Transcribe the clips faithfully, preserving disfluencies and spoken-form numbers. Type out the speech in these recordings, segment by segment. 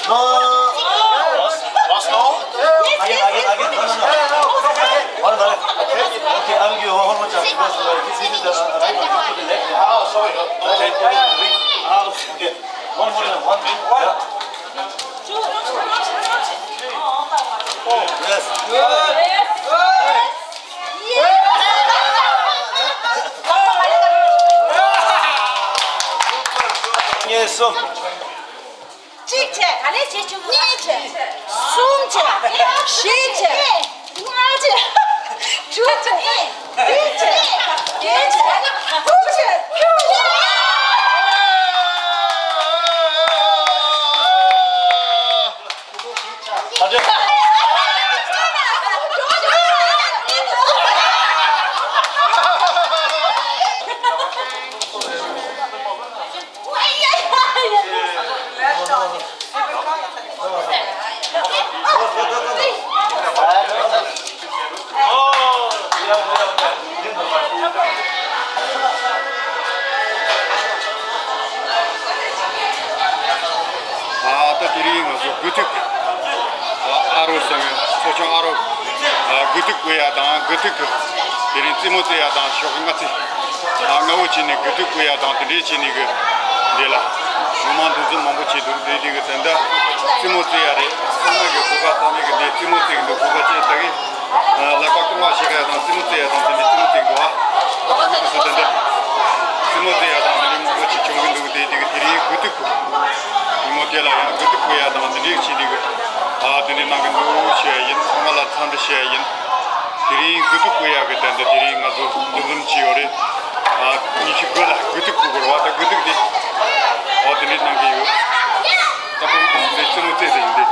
Once, once more. Again, again, again. No, no, no. One, one. Okay, I'll give you one more chance because uh, this, this is the uh, right one. You put the left hand. Oh, sorry. Right hand, right hand. Ah, okay. One more time. One. Yeah. Yes. Good. Yes. Yes. So. གཅིག་བྱས། ག་ལེར་བྱེད་ཆུང་། གཉིས་བྱས། གསུམ་བྱས། བཞི་བྱས། ལྔ་བྱས། དྲུག་བྱས། བདུན་བྱས། བརྒྱད་བྱས། དགུ་བྱས། བཅུ་བྱས། ཨ་ད་དེ་རིང་ང་ཚོ་དགུ་ཐུག་ཨ་རོགས་ཟེར་བའི་ཚོ་ཆུང་ཨ་རོགས་དགུ་ཐུག་བརྐོ་ཡ་དང་དགུ་ཐུག་གི་དེ་རིང་རྩེད་མོ་རྩེ་ཡ་དང་ཞོགས་ཀྱི་སྔ་ཚིག་ཨ་སྔ་བོ་བྱས་ནས་དགུ་ཐུག་བརྐོ་ཡ་དང་དེ་འདྲའི་བྱས་ནས་གི་འདི་ལ་མི་མང་འདུ་འཛོམས་མང་པོ་བྱས་འདུག་དེ་དེ་གི་དོན་དག་རྩེད་མོ་རྩེ་ཡ་རེད། ཚང་མ་གི་གོ་སྐབས་ཚང་མ་གི་འདི་རྩེད་མོ་རྩེ་གི་འདུག་གོ་སྐབས་ཅིག་ད་གི་ལག་པ་རྐང་པ་ཞིག་ག་ཡ་དང་རྩེད་མོ་རྩེ་ཡ་དང་དེ་འདྲའི་རྩེད་མོ་རྩེ་གི་འདུག་ཨ་ད་གི་དེ་དོན་དག་རྩེད་མོ་རྩེ་ཡ་དང་དེ་འདྲའི་མང་པོ་ཞིག་བྱུང་གི་འདུག་དེ་དེ་གི་དེ་རིང་དགུ་ཐུག་གི་ཉིན་མོ་དེ་ལ་ཡང་དགུ་ཐུག་བརྐོ་ཡ་དང་དེ་འདྲའི་བྱས་ནས་གི་ཨ་དེ་འདྲའི་གནང་གི་འདུག་ཞུ་ཡ་ཡིན། ཚང་མ་ལ་འཚམས་འདྲི་ཞུ་ཡ་ཡིན། དེ་རིང་དགུ་ཐུག་བརྐོ་ཡག་གི་དོན་དུ་དེ་རིང་ང་ཚོ་འདུ་འཛོམས་བྱས་ཡོད་རེད། ཨ་ཉི་ཤུ་དགུ་ལ་དགུ་ཐུག་བརྐོ་དགོས་རེད་བ། ད་དགུ་ཐུག་དེ་ཨོ་དེ་འདྲའི་གནང་གི་ཡོད། ད་བོད་མི་དེ་ཚོའི་རྩེད་མོ་རྩེ་ཟེར་ཡིན་ཏེ།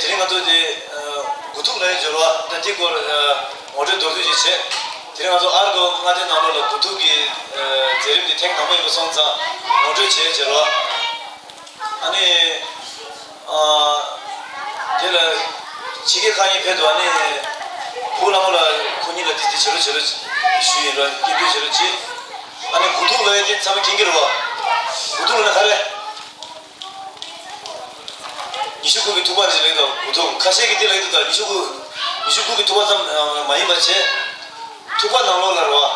དེ་རིང་ང་ཚོ་དེ་དགུ་ཐུག་ལ་ཡོད་ཟེར་བ་ད་དེ་སྐོར་ངོ་སྤྲོད་མདོར་བསྡུས་ཤིག་བྱས། དེ་རིང་ང་ཚོ་ཨར་ཀོ་མངའ་སྡེ་ནང་ལོགས་ལ་དགུ་ཐུག་གི་མཛད་རིམ་འདི་ཐེངས་དང་པོ་ཡིན་པ་སོང་ཙང་ངོ་སྤྲོད་བྱས་ཟེར་བ། ཨ་ནི། ཨ། དེ་ལ་ཕྱི་རྒྱལ་ཁག་གཉིས་ཕེབས་འདུག་ཨ་ནི། ཕུག་ལ་མོ་ལ་ཁོ་གཉིས་ལ་དེ་དེ་བྱེད་རོགས་བྱེད་རོགས་ཞུས་ཡིན་ར་སྐད་འབོད་བྱེད་རོགས་བྱེད། ཨ་ནི་དགུ་ཐུག་ལ་ཡ་དེ་ཚང་མ་མཁྱེན་གྱི་རེད་བ། དགུ་ཐུག་ལ་ན་ག་རེ། ཉི་ཤུ་དགུ་གི་ཐུག་པ་རེད་ལེགས་དང་དགུ་ཐུག་ཁ་ཤས་ཀྱིས་དེ་ལེགས་དུ་དང་ཉི་ཤུ་དགུ། ཉི་ཤུ་དགུ་གི་ཐུག་པ་ཙམ་མ་ཡིན་པ་བྱས། ཐུག་པ་ནང་ལོགས་ལ་རེད་བ། རྫས་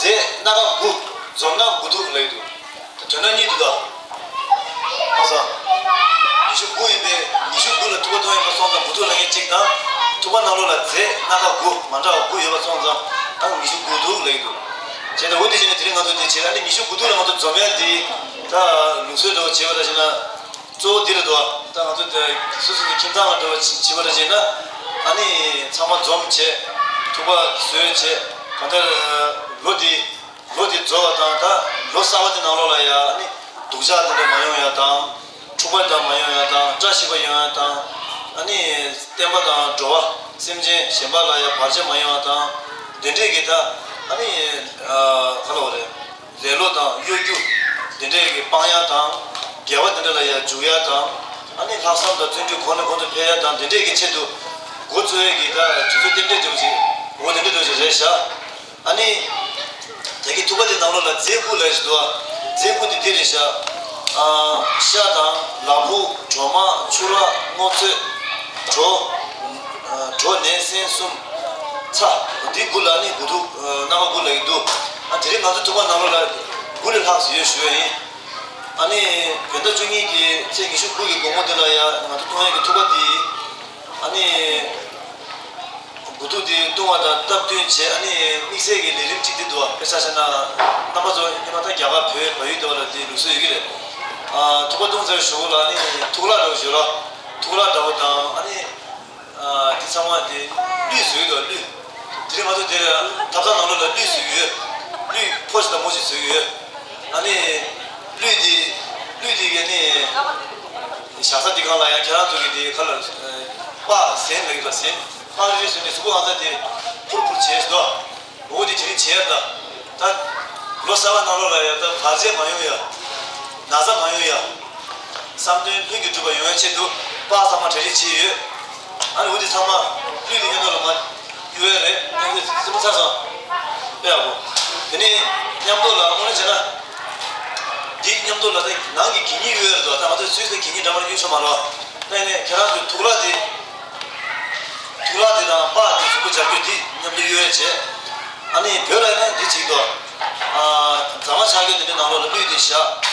སྣ་ཁ་དགུ། འཛོམས་ན་དགུ་ཐུག་ལེགས་དུ། དོན་དག་གཉིས་འདུག་ད། ཨ་ཙང་། ཉི་ཤུ་དགུ་ཡིན་པས་ཉི་ཤུ་དགུ་ལ་ཐུག་པ་ཐུག་ཡིན་པ་སོང་ཙང་དགུ་ཐུག་ལ་ངེས་གཅིག་དང་། ཐུག་པ་ནང་ལོགས་ལ་རྫས་སྣ་ཁ་དགུ་མ་འདྲ་བ་དགུ་ཡོད་པ་སོང་ཙང་ཨ་ཉི་ཤུ་དགུ་ཐུག་ལེགས་དུ། བྱས་ཙང་འོ་དེ་བྱས་ནས་དེ་རིང་ང་ཚོ་དེ་བྱས་ཨ་ནི་ཉི་ཤུ་དགུ་ཐུག་ལ་ང་ཚོ་འཛོམས་ཡ་དེ་ད་ལུགས་སྲོལ་འདྲ་བོ་བྱས་པ་འདྲ་བྱས་ན། གཙོ་བོ་འདི་རེད་དོ། ད་ང་ཚོ་དེ་སོ་སོ་གི་ཁྱིམ་ཚང་ལ་འགྲོ་བ་བྱེད་པ་རེད་ཅེ་ན། ཨ་ནི་ཚང་མ་འཛོམས་བྱས། ཐུག་པ་བཟོས་བྱས། གང་ལྟར་ལོ་འདི་ལོ་འདི་རྫོགས་པ་དང་ད་ལོ་གསར་པ་འདི་ནང་ལོགས་ལ་ཡ་ཨ་ནི་སྡུག་ཅག་འདི་འདྲ་མ་ཡོང་ཡ་དང་། འཁྲུག་པ་འདྲ་མ་ཡོང་ཡ་དང་བཀྲ་ཤིས་པ་ཡོང་ཡ་དང་། ཨ་ནི་བསྟན་པ་དང་འགྲོ་བ་སེམས་ཅན་གཞན་པ་ལ་ཡ་བར་ཆད་མ་ཡོང་ཡ་དང་། འདི་འདྲས་ཀྱི་ད་ཨ་ནི་ག་ལ་བ་རེད། ལེ་ལོ་དང་གཡོ་སྒྱུ། དེ་འདྲས་ཀྱི་སྤང་ཡ་དང་། དགེ་བ་དེ་འདྲ་ལ་ཡར་འཇུག་ཡ་དང་། ཨ་ནི་ལྷག་བསམ་དང་བརྩོན་འགྲུས་གོང་ནས་གོང་དུ་འཕེལ་ཡ་དང་དེ་འདྲས་ཀྱི་ཆེད་དུ། འགོ་བཙུགས་ཡས་ཀྱི་ད་དུས་ཚོད་རྟེན་འབྲེལ་འདྲ་བོ་ཞིག་འོ་དེ་འདྲས་འདྲ་བོ་ཞིག་རེད་ཤག་ཨ་ནི། དེ་གི་ཐུག་པ་དེ་ནང་ལོགས་ལ་རྫས་དགུ་ལ་ཞིག་འདུག་ཨ། རྫས་དགུ་དེ་འདི་རེད་ཤག་ཤ་དང་ལ་ཕུག་གྲོ་མ་ཕྱུར་ར་སྔོ་ཚོད། གྲོ། གྲོ་ནས་སྲན་གསུམ། ཚྭ། འདི་དགུ་ལ་ནི་དགུ་ཐུག་རྣམ་པ་དགུ་ལ་ཡི་འདུག་ཨ་དེ་རིང་ང་ཚོ་ཐུག་པ་ནང་ལོགས་ལ་དགུ་ལས་ལྷག་ཙམ་ཡོད་ཞུ་ཡ་ཡིན། ཨ་ནི་བོད་ཟླ་བཅུ་གཉིས་ཀྱི་ཚེས་ཉི་ཤུ་དགུ་གི་དགོང་མོ་འདི་ལ་ཡ་ང་ཚོ་གཏོང་ཡ་གི་ཐུག་པ་འདི་ཨ་ནི། དགུ་ཐུག་དེ་བཏུང་བ་དང་སྟབས་བསྟུན་བྱས། ཨ་ནི་དམིགས་བསལ་གྱི་ལས་རིམ་གཅིག་དེ་འདུག་བ། དཔེ་ཆ་བཞག་ན་རྣམ་པ་ཚོ་སྔོན་མ་ད་རྒྱ་གར་བོད་བལ་ཡུལ་དེ་བ་ལ་དེ་ལུགས་སྲོལ་ཡོད་ཀྱི་རེད། ཨ་ཐུག་པ་བཏུང་ཚར་གཞུག་ལ་ཨ་ནི་ཐུག་ལྷ་འདྲ་བོ་ཞུ་ར། ཐུག་ལྷ་འདྲ་བོ་དང་ཨ་ནི་ཨ་དེ་ཚང་མ་དེ་གླུད་བཟོས་ཡོད་དོ། གླུད་དེ་རིང་ང་ཚོ་དེ་ཐབ་ཚང་ནང་ལོགས་ལ་གླུད་བཟོས་ཡོད། གླུད་ཕོ་ཞིག་དང་མོ་ཞིག་བཟོས་ཡོད། ཨ་ནི་གླུད་དེ་གླུད་དེ་ག་ནི་བཞག་ས་དེ་གང་ལ་ཡང་ཁྱེད་རང་ཚོ་གི་དེ་ཁ་ལ་སྤགས་ཟན་ལ་ཡོད་པ་ཟན། སྤགས་རིལ་བཟོས་ནས་གཟུགས་པོ་ཨང་ཚ་དེ་ཕུར་ཕུར་བྱས་སོ། འོ་དེ་དེ་རིང་བྱས་ད། ད་ལོ་གསར་པ་ནང་ལོགས་ལ་ཡང་ད་བར་ཆད་མ་ཡོང་ཡ། ན་ཚ་མ་ཡོང་ཡ། བསམ་དོན་ལྷུན་གྱིས་གྲུབ་པ་ཡོང་ཡ་ཆེད་དུ་སྤགས་ཚང་མ་གྲ་སྒྲིག་བྱས་ཡོད། ཨ་ནི་འོ་དེ་ཚང་མ་གླུད་དེ་མཉམ་དུ་ལ་མ་གཡུག་ཡ་རེད། ཨ་ནི་སེམས་པ་ཚ་སོང་། དཔེ་ཡག་པོ། དེ་ནས་མཉམ་དུ་ལ་དངོས་གནས་བྱས་ན། འདི་མཉམ་དུ་ལ་ད་ནང་གི་གད་སྙིགས་གཡུག་ཡ་རེད་དོ། ད་ང་ཚོས་སུས་ད་གད་སྙིགས་འདྲ་མར་གཡུག་ཆོག་མ་རེད། ད་ནས་ཁྱེད་རང་ཚོའི་དུག་ལག་དེ། དུག་ལག་དེ་དང་སྤགས་དེ་གཟུགས་པོ་སྦྱར་རྒྱུ་དེ་མཉམ་དུ་གཡུག་ཡ་བྱས། ཨ་ནི་བོད་ལ་ཡིན་ན་འདི་གཅིག་དོ། ཨ་རྫ་མ་ཆག་རྒྱུ་དེ་འདྲའི་ནང་ལོགས་ལ་གླུད་དེ་བཞག་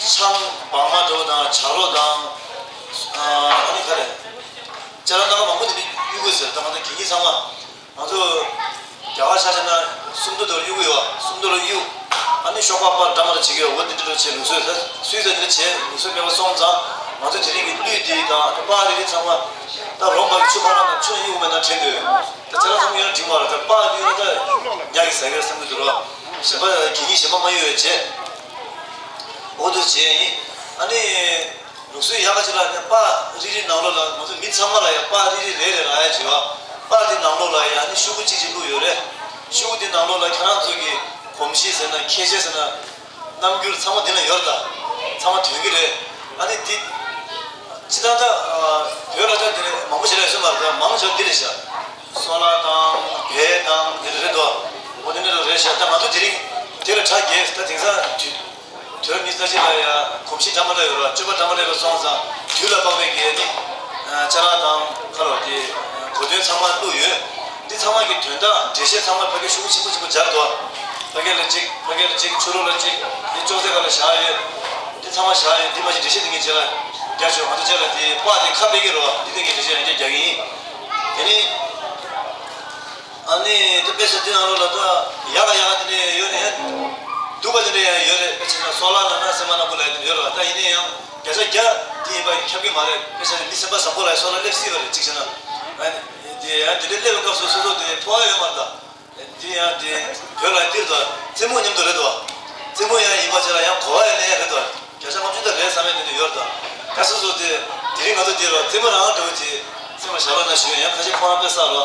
ཆང་སྦྲང་མ་འདྲ་བོ་དང་བྱ་རོག་དང་། ཨ་ནི་ག་རེ། ཅ་ལག་སྣ་ཁ་མང་པོ་དེ་འདྲ་གཡུག་དགོས་ཟེར། ད་ང་ཚོ་གད་སྙིགས་ཚང་མ། ང་ཚོ་རྒྱ་གར་ཆ་བཞག་ན་སུམ་མདོ་དེར་གཡུག་གི་ཡོད། སུམ་མདོ་ལ་གཡུག་ཨ་ནི་གཤོག་པ་སྤར་འདྲ་མ་འདྲ་བྱེད་ཀྱི་ཡོད། འོ་དེ་འདྲ་འདྲ་བྱེད་ལུགས་སྲོལ་ད་སུས་ད་འདི་འདྲ་བྱེད་ལུགས་སྲོལ་མེད་པ་སོང་ཙང་། ང་ཚོ་དེ་རིང་གི་གླུད་འདི་དང་སྤགས་རིལ་རིལ་ཚང་མ་ད་རོང་པ་གི་ཆུ་ཕར་ལ་ན་ཆུ་ན་གཡུག་མེད་ན་དྲན་འདོད། ད་ཅ་ལག་ཚང་མ་གཡུག་ན་འགྲིག་མ་རེད། ད་སྤགས་གཡུག་ན་ད་ཉ་གི་ཟ་གི་རེད་བསམ་གི་འདུག་ར། གཞན་པ་གད་སྙིགས་གཞན་པ་མ་གཡུག་ཡོད་བྱས། འོ་དེ་བྱས་ཡིན། ཨ་ནི། ལུགས་སྲོལ་ཡག་ག་ཅིག་ལ་ནི་སྤགས་རིལ་རིལ་ནང་ལོགས་ལ་ང་ཚོ་མི་ཚང་མ་ལ་ཡང་སྤགས་རིལ་རིལ་རེ་རེ་རག་ཡ་བྱེད་པ། སྤགས་དེ་ནང་ལོགས་ལ་ཡང་ནི་ཤོག་གུ་གཅིག་གཅིག་བླུགས་ཡོད་རེད། ཤོག་གུ་དེ་ནང་ལོགས་ལ་ཁྱེད་རང་ཚོ་གི་གོམས་གཤིས་ཟེར་ན་ཁྱད་ཆོས་ཟེར་ན་རྣམ་འགྱུར་ཚང་མ་དེ་ན་ཡོད་རེད། ད་ཚང་མ་ཐོན་གི་རེད། ཨ་ནི་དེ་སྤྱིར་བཏང་ད་བོད་ལ་ད་དེ་ནས་མང་པོ་ཞིག་རག་ཡོད་མ་རེད། ད་མང་ཆེ་བ་འདི་རེད་ཤག་སོལ་ར་དང་བལ་དང་དེ་རེད་དོ། འོ་དེ་འདྲ་རེད་ཤག་ད་ང་ཚོ་དེ་རིང་དེ་ལ་གྲ་རྒྱས། ད་དེང་སང་དུས། དོན་མི་ལྟ་ཅི་ལ་ཡ་གོམས་གཤིས་འདྲ་མ་འདྲ་ཡོད་ར། སྤྱོད་པ་འདྲ་མ་འདྲ་ཡོད་སོང་ཙང་དུས་ལ་དཔག་པའི་གི་ནི་ཅ་ལག་དང་ཁ་ལོ་དེ་གོ་དོན་ཚང་མ་བླུགས་ཡོད། འདི་ཚང་མ་གི་དོན་དག་འགྲེལ་བཤད་ཚང་མ་ཕ་གི་ཤུགས་ཆེན་པོ་ཆེན་པོ་སྦྱར་འདུག་ཕ་གི་ལ་གཅིག་ཕ་གི་ལ་གཅིག་ཕྱི་ལོགས་ལ་གཅིག་འདི་ཅོག་ཙེ་ཁ་ལ་བཞག་ཡོད། འདི་ཚང་མ་བཞག་ཡོད། འདི་མ་གཞི་འགྲེལ་བཤད་འདི་ངས་རྗེས་ལ་རྒྱག་ཆོག་ང་ཚོ་རྗེས་ལ་དེ་པགས་དེ་ཁ་ཕྱེ་གི་རོ། འདི་དེ་ངས་འགྲེལ་བཤད་ཡང་བསྐྱར་རྒྱག་གི་ཡིན། དེ་ནི། ཨ་ནི་དེ་དཔེ་ཆ་འདི་ནང་ལོགས་ལ་ད་ཡག་ག་ཡག་ག་དེ་འདྲ་ཡོད་རེད། སྡུག་པ་དེ་འདྲ་ཡང་ཡོད་རེད། དཔེ་ཆ་ན་སོལ་ར་ན་ན་སེ་མ་ན་ཀུ་ལ་དེ་ཡོད་རེད་བ། ད་ཡིན་ན་ཡང་བརྒྱ་ཆ་བརྒྱ་དེ་ཡིན་པ་ཁྱབ་ཀྱི་མ་རེད། དཔེ་ཆ་ནི་མི་སེམས་པ་བཟང་པོ་ལ་སོལ་ར་སླེབས་སྲིད་པ་རེད། གཅིག་བྱས་ན་ཨ་ནི་དེ་ཡང་དེ་འདྲ་སླེབས་པའི་སྐབས་སུ་སོ་སོ་དེ་ཕོ་བ་ཡོད་མ་རེད། ད་དེ་ཡང་དེ་བོད་ལ་སྟེར་དོ། རྩེད་མོ་མཉམ་དུ་རེད་དོ། རྩེད་མོ་ཡང་ཡིན་པ་ཅིག་ལ་ཡང་གོ་བ་ཡང་ལེན་ཡ་རེད་དོ། བརྒྱ་ཆ་ལྔ་བཅུ་ད་རེད་བསམ་ཡ་དེ་འདྲ་ཡོད་རེད་ད། ད་སོ་སོ་དེ་དེ་རིང་ང་ཚོ་དེ་རོ་རྩེད་མོ་རང་འགྲོ་ཅིག་རྩེད་མོ་བྱ་བ་ན་ཞུ་ཡ་ཡང་ཁ་ཤས་ཁོ་རང་དཔེ་བསགས་རོ།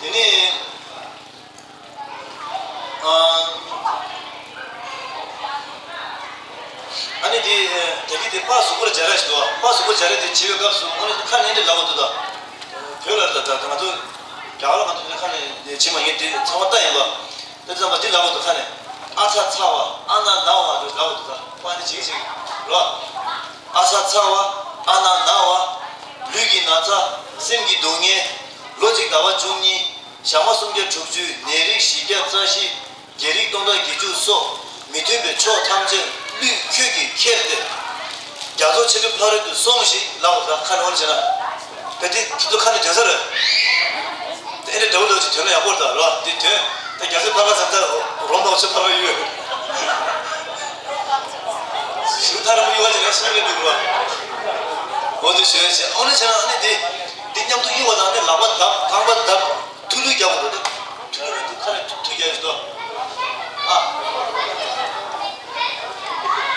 དེ་ནི་ཨ་ཨ་ནི་དེ་དེ་གི་དེ་པགས་གཟུགས་པོ་ལ་སྦྱར་ཡ་ཞིག་འདུག་པགས་གཟུགས་པོ་སྦྱར་ཡ་དེ་བྱེད་པའི་སྐབས་སུ་ཨ་ནི་ཁ་ནས་འདི་ལབ་པ་འདུག་ད་བོད་ལ་ད་ད་ང་ཚོ་རྒྱ་གར་ལ་ང་ཚོ་དེ་ཁ་ནས་བྱེད་མ་ངེས་དེ་ཚང་མ་ལྟ་ཡིན་པ། དེ་ཙམ་པ་འདི་ལབ་པ་འདུག་ཁ་ནས། ཨ་ཚ་ཚ་བ་ཨ་ན་ན་བ་འདི་ལབ་པ་འདུག་ད་པ་ནི་བྱེད་ཀྱི་བྱེད་ཀྱི་རོ། ཨ་ཚ་ཚ་བ་ཨ་ན་ན་བ། ལུས་ཀྱི་ན་ཚ། སེམས་ཀྱི་སྡུག་བསྔལ། ལོ་གཅིག་ཟླ་བ་བཅུ་གཉིས། ཞག་མ་སུམ་བརྒྱ་དྲུག་ཅུ། ནད་རིགས་བཞི་བརྒྱ་རྩ་བཞི། བགེགས་རིགས་སྟོང་ཕྲག་བརྒྱད་ཅུ་སོགས་མི་མཐུན་པའི་ཕྱོགས་ཐམས་ཅད་གླུད་ཁྱོད་ཀྱིས་ཁྱེར་ཏེ། རྒྱ་མཚོ་ཆེ་འབྲིང་ཕ་རོལ་ཏུ་སོང་ཞིག་ལབ་པ་ད་ཁ་ནས་འོར་བྱས་ན། ད་འདི་ཁྱེད་ཚོ་ཁ་ནས་དོན་ས་རེད། ཨེ་འདྲ་འདྲ་བོ་འདྲ་བོ་ཅིག་དོན་ན་ཡག་པོ་རེད་ད་ར། འདི་དོན་ད་རྒྱ་མཚོའི་ཕར་ཁ་ཙམ་ད་རོང་པ་ཆུ་ཕར་ཁ་གཡུག་ཞིང་ཐག་རིང་པོ་གཡུག་པ་ཅིག་ན་སུ་རེད་འདུག་ར། འོ་དེ་ཞོན་ཞིང་ཨོ་ནི་བྱས་ན་ཨ་ནི་འདི་འདི་མཉམ་དུ་གཡུག་པ་དང་ཨ་ནི་ལག་པ་བརྡབ་རྐང་པ་བརྡབ། ཐུགས་ལུས་རྒྱག་དགོས་འདུག་ཐུགས་ལུས་རེད་འདུག་ཁ་ནས་ཐུགས་རྒྱག་ཡོད་འདུག་ཨ།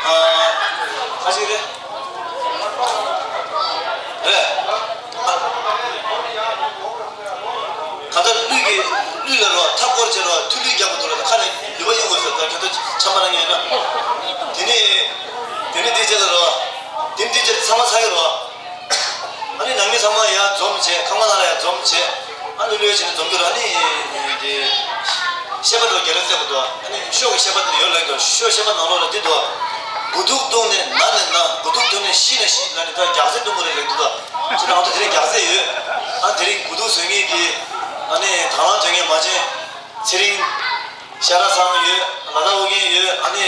ཨ། ཁ་ཅིག་རེད། རེད། ཨ། གང་ལྟར་ལུས་ཀྱི་ལུས་ལ་རོ་མཐའ་བསྐོར་བྱས་རོ་ཐུགས་ལུས་རྒྱག་དགོས་འདུག་ལ་ཁ་ནས་ལུས་པ་གཡུག་དགོས་ཟེར་ད་ཁྱོད་ཚོ་ཆམ་པ་རང་ཉན་ན། དེ་ནས་དེ་ནས་དེ་རྗེས་ལ་རོ། དེ་ནས་དེ་རྗེས་ལ་ཚང་མ་ཚར་ཡོད་རོ། ཨ་ནི་ནང་མི་ཚང་མ་ཡར་འཛོམས་བྱས་ཁང་པ་ནང་ལ་ཡར་འཛོམས་བྱས། ཨ་ནི་ལོས་བྱས་ནས་འཛོམས་རྒྱུ་ར་ཨ་ནི་དེ་བཤད་པ་འདྲ་བོ་རྒྱ་ར་བརྩེགས་པོ་འདུག་ཨ་ནི་ཤོག་གི་བཤད་པ་འདི་ཡོད་ལབ་ཀྱི་འདུག་ཤོག་བཤད་པ་ནང་ལོགས་ལ་འདི་འདུག་དགུ་ཐུག་བཏུང་ནས་ན་ནས་ན། དགུ་ཐུག་བཏུང་ནས་ཤི་ནས་ཤི་ལབ་ནས་ད་རྒྱགས་ཚད་བཏུང་དགོས་རེད་ལབ་འདུག་ད། ཁྱེད་རང་ཚོ་དེ་རིང་རྒྱགས་ཚད་ཡོད། ཨ་དེ་རིང་དགུ་ཐུག་བཟོ་མཁན་གྱི་ཨ་ནི་དང་བླངས་དོན་གཉེར་མ་བྱན་ཚེ་རིང་། ཤ་ར་ཚང་ཡོད། ལ་དྭགས་ཨོ་རྒྱན་ཡོད། ཨ་ནི་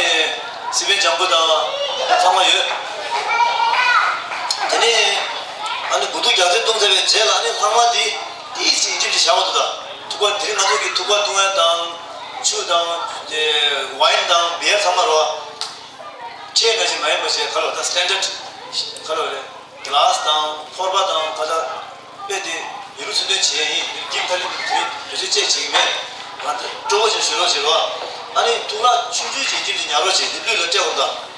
སི་པན་ལྗང་བུ་དང་ཚང་མ་ཡོད། དེ་ནས་ཨ་ནི་དགུ་ཐུག་རྒྱགས་ཚད་བཏུང་ཚར་བའི་རྗེས་ལ་ཨ་ནི་ལྷག་མ་དེ་ཏིས་ཅིག་ཡིན་གཅིག་མིན་གཅིག་བཞག་པ་འདུག་ད། ཐུག་པ་དེ་རིང་ང་ཚོ་གི་ཐུག་པ་བཏུང་ཡ་དང་ཆུ་དང་ཝའིན་དང་བི་ཡར་ཚང་མ་རོ། ཁྲལ་འདྲ་ཞིག་མ་ཡིན་པ་ཞིག་ག་ལ་བ་ད་སི་ཊན་ཌར་ཌི་ག་ལ་བ་རེད། གི་ལཱ་སི་དང་ཕོར་པ་དང་ད་ལྟ་དཔེ་དེ་ཡུལ་ཚུལ་སྟོན་བྱེད་ཡིན། དགེ་རྒན་ཁ་ལི་དེ་བེད་སྤྱོད་བྱེད་ཀྱི་མེད། ང་ཚོ་སྤྲོ་བོ་ཞིག་ཞུ་རོགས་བྱེད་རོགས། ཨ་ནི་གཙུག་ལག་ཆུང་ཆུང་ཅིག་ཅིག་ལ་ཉར་རོགས་བྱེད། དེ་ལུས་ལ་སྤྲད་དགོས་དང་།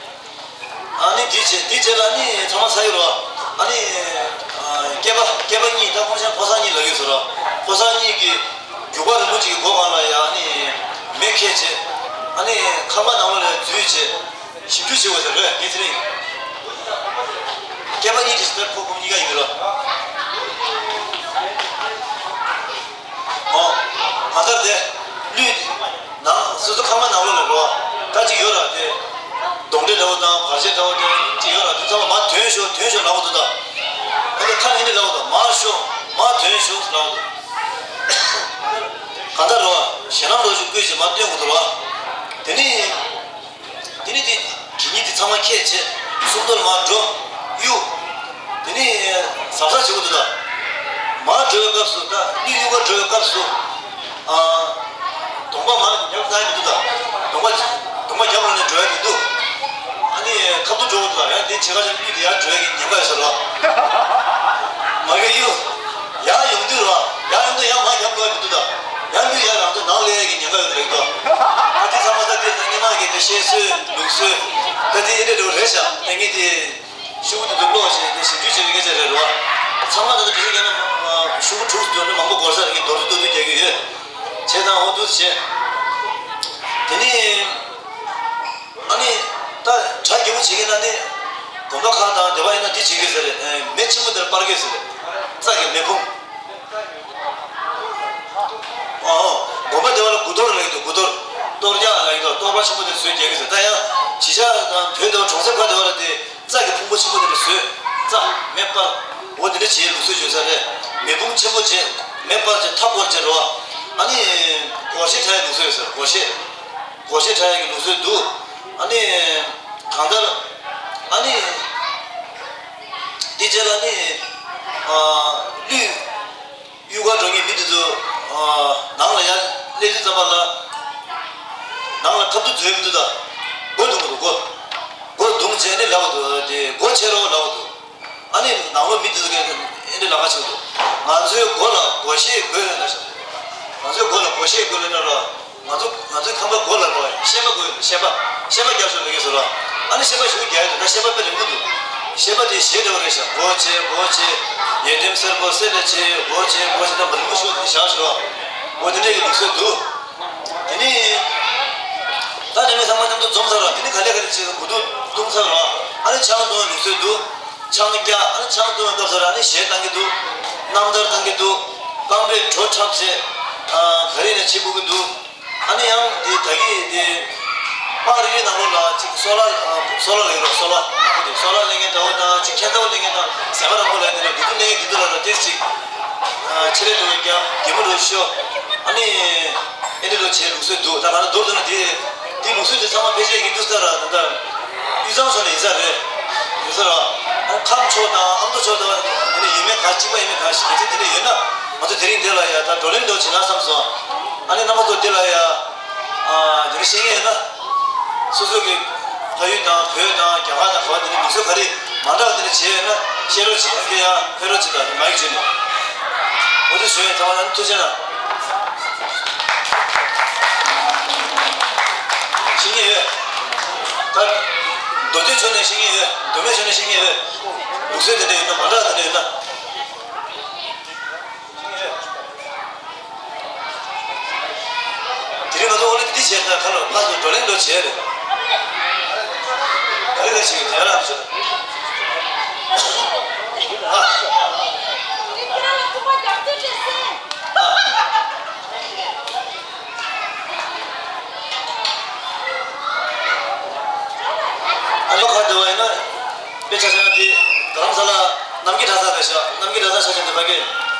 ཨ་ནི་དེ་བྱེད་དེ་བྱེད་ལ་ཨ་ནི་ཚང་མ་ཚར་ཡོད་རོགས། ཨ་ནི་སྐྱེས་པ་སྐྱེས་པ་གཉིས་ད་ཁོང་ཚོ་ཕོ་གསར་གཉིས་ལབ་ཡོད་ཟེར་རོགས། ཕོ་གསར་གཉིས་ཀྱིས་རྒྱུག་པ་རིང་པོ་ཅིག་གི་སྒོ་སྒང་ལ་ཡ་ཨ་ནི་མེ་ཁྱེར་བྱེད། ཨ་ནི་ཁང་པ་ནང་ལོགས་ལ་འཛུལ་བྱེད། ཞིབ་འཇུག་བྱེད་དགོས་ཟེར་རོ། དེ་ཚེ་རིང་། སྐྱེས་པ་གཉིས་དེ་ཞིག་ལྟར་ཕོ་སྐུ་གཉིས་ཀ་ཡིན་རོ། ཨོ། གང་ལྟར་དེ། ལུས། ནང་སོ་སོ་ཁང་པ་ནང་ལོགས་ལ་རོ། ད་ཅིག་ཡོད་ར་དེ། གདོན་འདྲེ་འདྲ་བོ་དང་བར་ཆད་འདྲ་བོ་དེ་ཅིག་ཡོད་ར་དེ་ཚང་མ་མར་ཐོན་ཤོག་ཐོན་ཤོག་ལབ་དགོས་འདུག་ད། ཨ་ནི་ཁ་ནས་ནི་ལབ་དགོས་འདུག་མར་ཤོག་མར་ཐོན་ཤོག་ལབ་དགོས་འདུག་གང་ལྟར་རོ། ཞེད་སྣང་རོ་ཞིག་བསྐུལ་བྱས་མར་སྟོན་དགོས་འདུག་རོ། དེ་ནི། དེ་ནི་དེ་གད་སྙིགས་དེ་ཚང་མ་ཁྱེར་བྱས་སུམ་མདོ་ལ་མར་འགྲོ། གཡུག་དེ་ནི་གཟབ་གཟབ་བྱེད་དགོས་འདུག་ད། མར་འགྲོ་བའི་སྐབས་སུ་ད་གླུ་གཡུག་ག་འགྲོ་བའི་སྐབས་སུ། ཨ། གདོང་པ་མར་རྒྱབ་ལ་མི་འདུག་ད། གདོང་པ་གདོང་པ་རྒྱབ་ལ་ནས་འགྲོ་ཡ་མི་འདུག་ཨ་ནི་ཁ་ཐུག་འགྲོ་དགོས་འདུག་ད། ཡང་དེ་བྱེད་ག་ཅིག་གླུ་དེ་ཡར་འགྲོ་ཡ་གི་ཉེན་ཁ་ཡོད་ས་རེད་བ། མ་གི་གཡུག་ཡར་ཡོང་དུས་རེད་བ། ཡར་ཡོང་དུས་ཡར་མར་རྒྱབ་འགྲོ་ཡ་མི་འདུག་ད། ཡར་ལུས་ཡར་རང་ཚོ་ནང་སླེབས་ཡ་གི་ཉེན་ཁ་ཡོད་རེད་དོ། ད་དེ་ཚང་མ་ད་དེ་སྔོན་མ་གི་དེ་བཤད་སྲོལ་ལུགས་སྲོལ། ད་དེ་ཨེ་འདྲ་འདྲ་བོ་རེད་ཤག་ད་ངས་དེ་ཤོག་བུ་དེ་ཚོ་ཀློག་བྱས་དེ་ཞིབ་འཇུག་བྱེད་པའི་སྐད་ཆ་རེད་རོ། ཚང་མ་ད་ལྟ་དེ་ཚོ་རྒྱབ་ན་ཤོག་བུ་དྲུག་ཙམ་འདོན་ན་མང་པོ་འགོར་ས་རེད། ངས་མདོར་བསྡུས་མདོར་བསྡུས་རྒྱག་གི་ཡོད། བྱས་ཙང་འོ་འདུག་བྱས། དེ་ནས། ཨ་ནི། ད་གྲ་རྒྱས་པོ་བྱེད་ཀྱི་ན་ནི། དགོན་པ་ཁག་དང་སྡེ་པ་ཡིན་ན་འདི་བྱེད་ཀྱི་ཟེར་རེད། མེ་ཆེན་པོ་དེར་སྤར་གྱི་ཟེར་རེད། རྩྭ་གི་མེ་ཕུང་། ཨོ། དགོན་པ་སྡེ་པ་ལ་དགུ་གཏོར་ལབ་ཀྱི་འདུག་དགུ་གཏོར། གཏོར་རྒྱག་ལབ་ཀྱི་འདུག་གཏོར་མ་ཆེན་པོ་དེ་བཟོས་རྒྱག་གི་ཟེར། ད་ཡང་གཞིས་ཆགས་དང་བོད་དང་གྲོང་གསེབ་ཁག་སྡེ་པ་ལ་དེ་རྩྭ་གི་ཕུང་པོ་ཆེན་པོ་དེ་འདྲ་བཟོས། རྩྭ་མེ་སྤར། འོ་དེ་འདྲ་བྱེད་ལུགས་སྲོལ་ཡོད་ས་རེད། མེ་ཕུང་ཆེན་པོ་བྱས། མེ་སྤར་བྱས་མཐའ་བསྐོར་བྱས་རེད་བ། ཨ་ནི། སྒོར་གཞས་འཁྲབ་ཡ་ལུགས་སྲོལ་ཡོད་ས་རེད། སྒོར་གཞས། སྒོར་གཞས་འཁྲབ་ཡ་གི་ལུགས་སྲོལ་འདུག་ཨ་ནི། གང་ལྟར། ཨ་ནི། དེ་རྗེས་ལ་ནི། ཨ། གླུ་གཡུག་ག་འགྲོ་མཁན་མི་དེ་ཚོ། ཨ། ནང་ལ་ཡར་སླེབས་དུས་ཙམ་པ་ལ། ནང་ལ་ཁ་ཐུག་འཛུལ་མི་འདུག་ད། སྒོ་རྡུང་གི་འདུག་སྒོ། སྒོ་རྡུང་བྱས་ནས་ལབ་པ་འདུག་དེ་སྒོ་ཕྱེ་རོགས་ལབ་པ་འདུག་ཨ་ནི་ནང་ལོགས་མི་དེ་ཚོ་གིས་ཨེ་འདྲ་ལབ་ཁ་ཆེ་འདུག་ང་ཚོའི་སྒོ་ལ་སྒོར་གཞས་དགོས་ལབ་ན་ཤག་ང་ཚོའི་སྒོ་ལ་སྒོར་གཞས་དགོས་ལབ་ན་ར། ང་ཚོ་ང་ཚོའི་ཁང་པའི་སྒོ་ལ་ར་ཤེལ་པ་དགོས་ཤེལ་པ། ཤེལ་པ་རྒྱབ་ཤོག་ལབ་ཀྱི་ཟེར་ར། ཨ་ནི་ཤེལ་པ་ཞེ་པོ་རྒྱག་ཡོད་འདུག་ད་ཤེལ་པ་དཔེ་རིང་པོ་འདུག་ཤེལ་པ་དེ་གཞས་འདྲ་བོ་རེད་ཤག་སྒོ་ཕྱེ་སྒོ་ཕྱེ། ཡོན་ཏན་སེར་པོ་གསེར་ལས་ཆེ། སྒོ་ཕྱེ་སྒོ་ཕྱེ་ད་མ་རིང་པོ་ཤོག་དེ་བཞག་ཤོག་འོ་དེ་འདྲས་ཀྱི་ལུགས་སྲོལ་འདུག་དེ་ནི། ད་ནི་མི་ཚང་མ་མཉམ་དུ་འཛོམས་ཚར་བ་དེ་ནི་ག་ལེ་ག་ལེ་བྱས་དགུ་ཐུག་བཏུང་ཚར་བ། ཨ་ནི་ཆང་འཐུང་བའི་ལུགས་སྲོལ་འདུག་ཆང་རྒྱག་ཨ་ནི་ཆང་འཐུང་བའི་སྐབས་སུ་ཨ་ནི་གཞས་བཏང་གི་འདུག་རྣམ་ཐར་བཏང་གི་འདུག་རྐང་པས་བྲོ་འཁྲབ་བྱས། ཨ། ག་རེ་ནས་བྱེད་དགོས་ཀྱི་འདུག་ཨ་ནི་ཡང་དེ་ད་གི་དེ། པར་རིས་ནང་ལོགས་ལ་ཅིག་སོ་ལ། ཨ། སོ་ལ་ལེན་རོགས་སོ་ལ་ནག་པོ་དེ་སོ་ལ་ལེན་མཁན་འདྲ་བོ་དང་ཅིག་ཁྱེད་ཚོ་ལེན་མཁན་དང་ཟས་མ་རང་པོ་ལ་དེ་ནས་དེ་དུ་ལེན་མཁན་དེ་དུ་ལ་ར་ཏེ་ཅིག་ཨ། ཆེ་ལེ་འགྲོ་བའི་རྒྱ་གད་མོ་འགྲོ་ཤོ། ཨ་ནི། ཨེ་འདྲ་ལོ་བྱས་ལུགས་སྲོལ་འདུག་ད་ག་ན་མདོར་བསྡུ་ན་དེ། དེ་ལུགས་སྲོལ་དེ་ཚང་མ་ཕལ་ཆེར་ཡིན་དུས་ས་ར་ད་ལྟ། དབུས་གཙང་ཕྱོགས་ནས་ཡིན་ས་རེད། ཡོད་ས་ར། ཨ་ནི་ཁམས་ཕྱོགས་དང་ཨ་མདོ་ཕྱོགས་དང་དེ་ནས་ཡོད་མེད་ག་གཅིག་པ་ཡིན་མེད་ག་ཞིག་གལ་སྲིད་དེ་འདྲ་ཡོད་ན། ང་ཚོ་དེ་རིང་འདི་ལ་ཡ་ད་བགྲོ་གླེང་འདྲ་བྱེད་ན་བསམ་སོང་། ཨ་ནི་རྣམ་པ་ཚོ་འདི་ལ་ཡ། ཨ། དེ་འདྲ་ཤེས་མཁན་ཡོད་ན། སོ་སོ་གི་ཕ་ཡུལ་དང་བོད་དང་རྒྱ་གར་དང་ག་བ་དེ་འདྲ་ལུགས་སྲོལ་ག་རེ་མ་འདྲ་བ་དེ་འདྲ་བྱས་ཡོད་ན་བཤད་རོགས་བྱེད། ཨ་ཁེ་ཡ་ཕེབས་རོགས་བྱེད་དང་མ་ཡིག་བྱོས་ནས། འོ་དེ་བཟོས་ཡོད་ཚང་མ་ལ་ཐུགས་རྗེ་གནང་། ཤེས་མཁན་ཡོད། ད། མདོ་སྟོད་ཕྱོགས་ནས་ཤེས་མཁན་ཡོད། མདོ་སྨད་ཕྱོགས་ནས་ཤེས་མཁན་ཡོད། ལུགས་སྲོལ་དེ་འདྲ་ཡོད་ན་མ་འདྲ་དེ་འདྲ་ཡོད་ན། དེ་རིང་ང་ཚོ་ཨོ་ལི་འདི་བྱས་ན་ཁ་ལོ་ཕ་ཚོ་བགྲོ་གླེང་འདྲ་བྱས་རེད། ག་རེ་ག་ཞིག་དེ་ལ་ཚོ། ཨ། ཨ་ནི་ བ་ཡིན་ན། དཔེ་ཆ་བཞག་ན་དེ་རྡ་རམ་ས་ལ་རྣམ་རྒྱལ་གྲྭ་ཚང་རེད་ཤག་རྣམ་རྒྱལ་གྲྭ་ཚང་ཆ་ཆེན་དུ་ཕ་གི་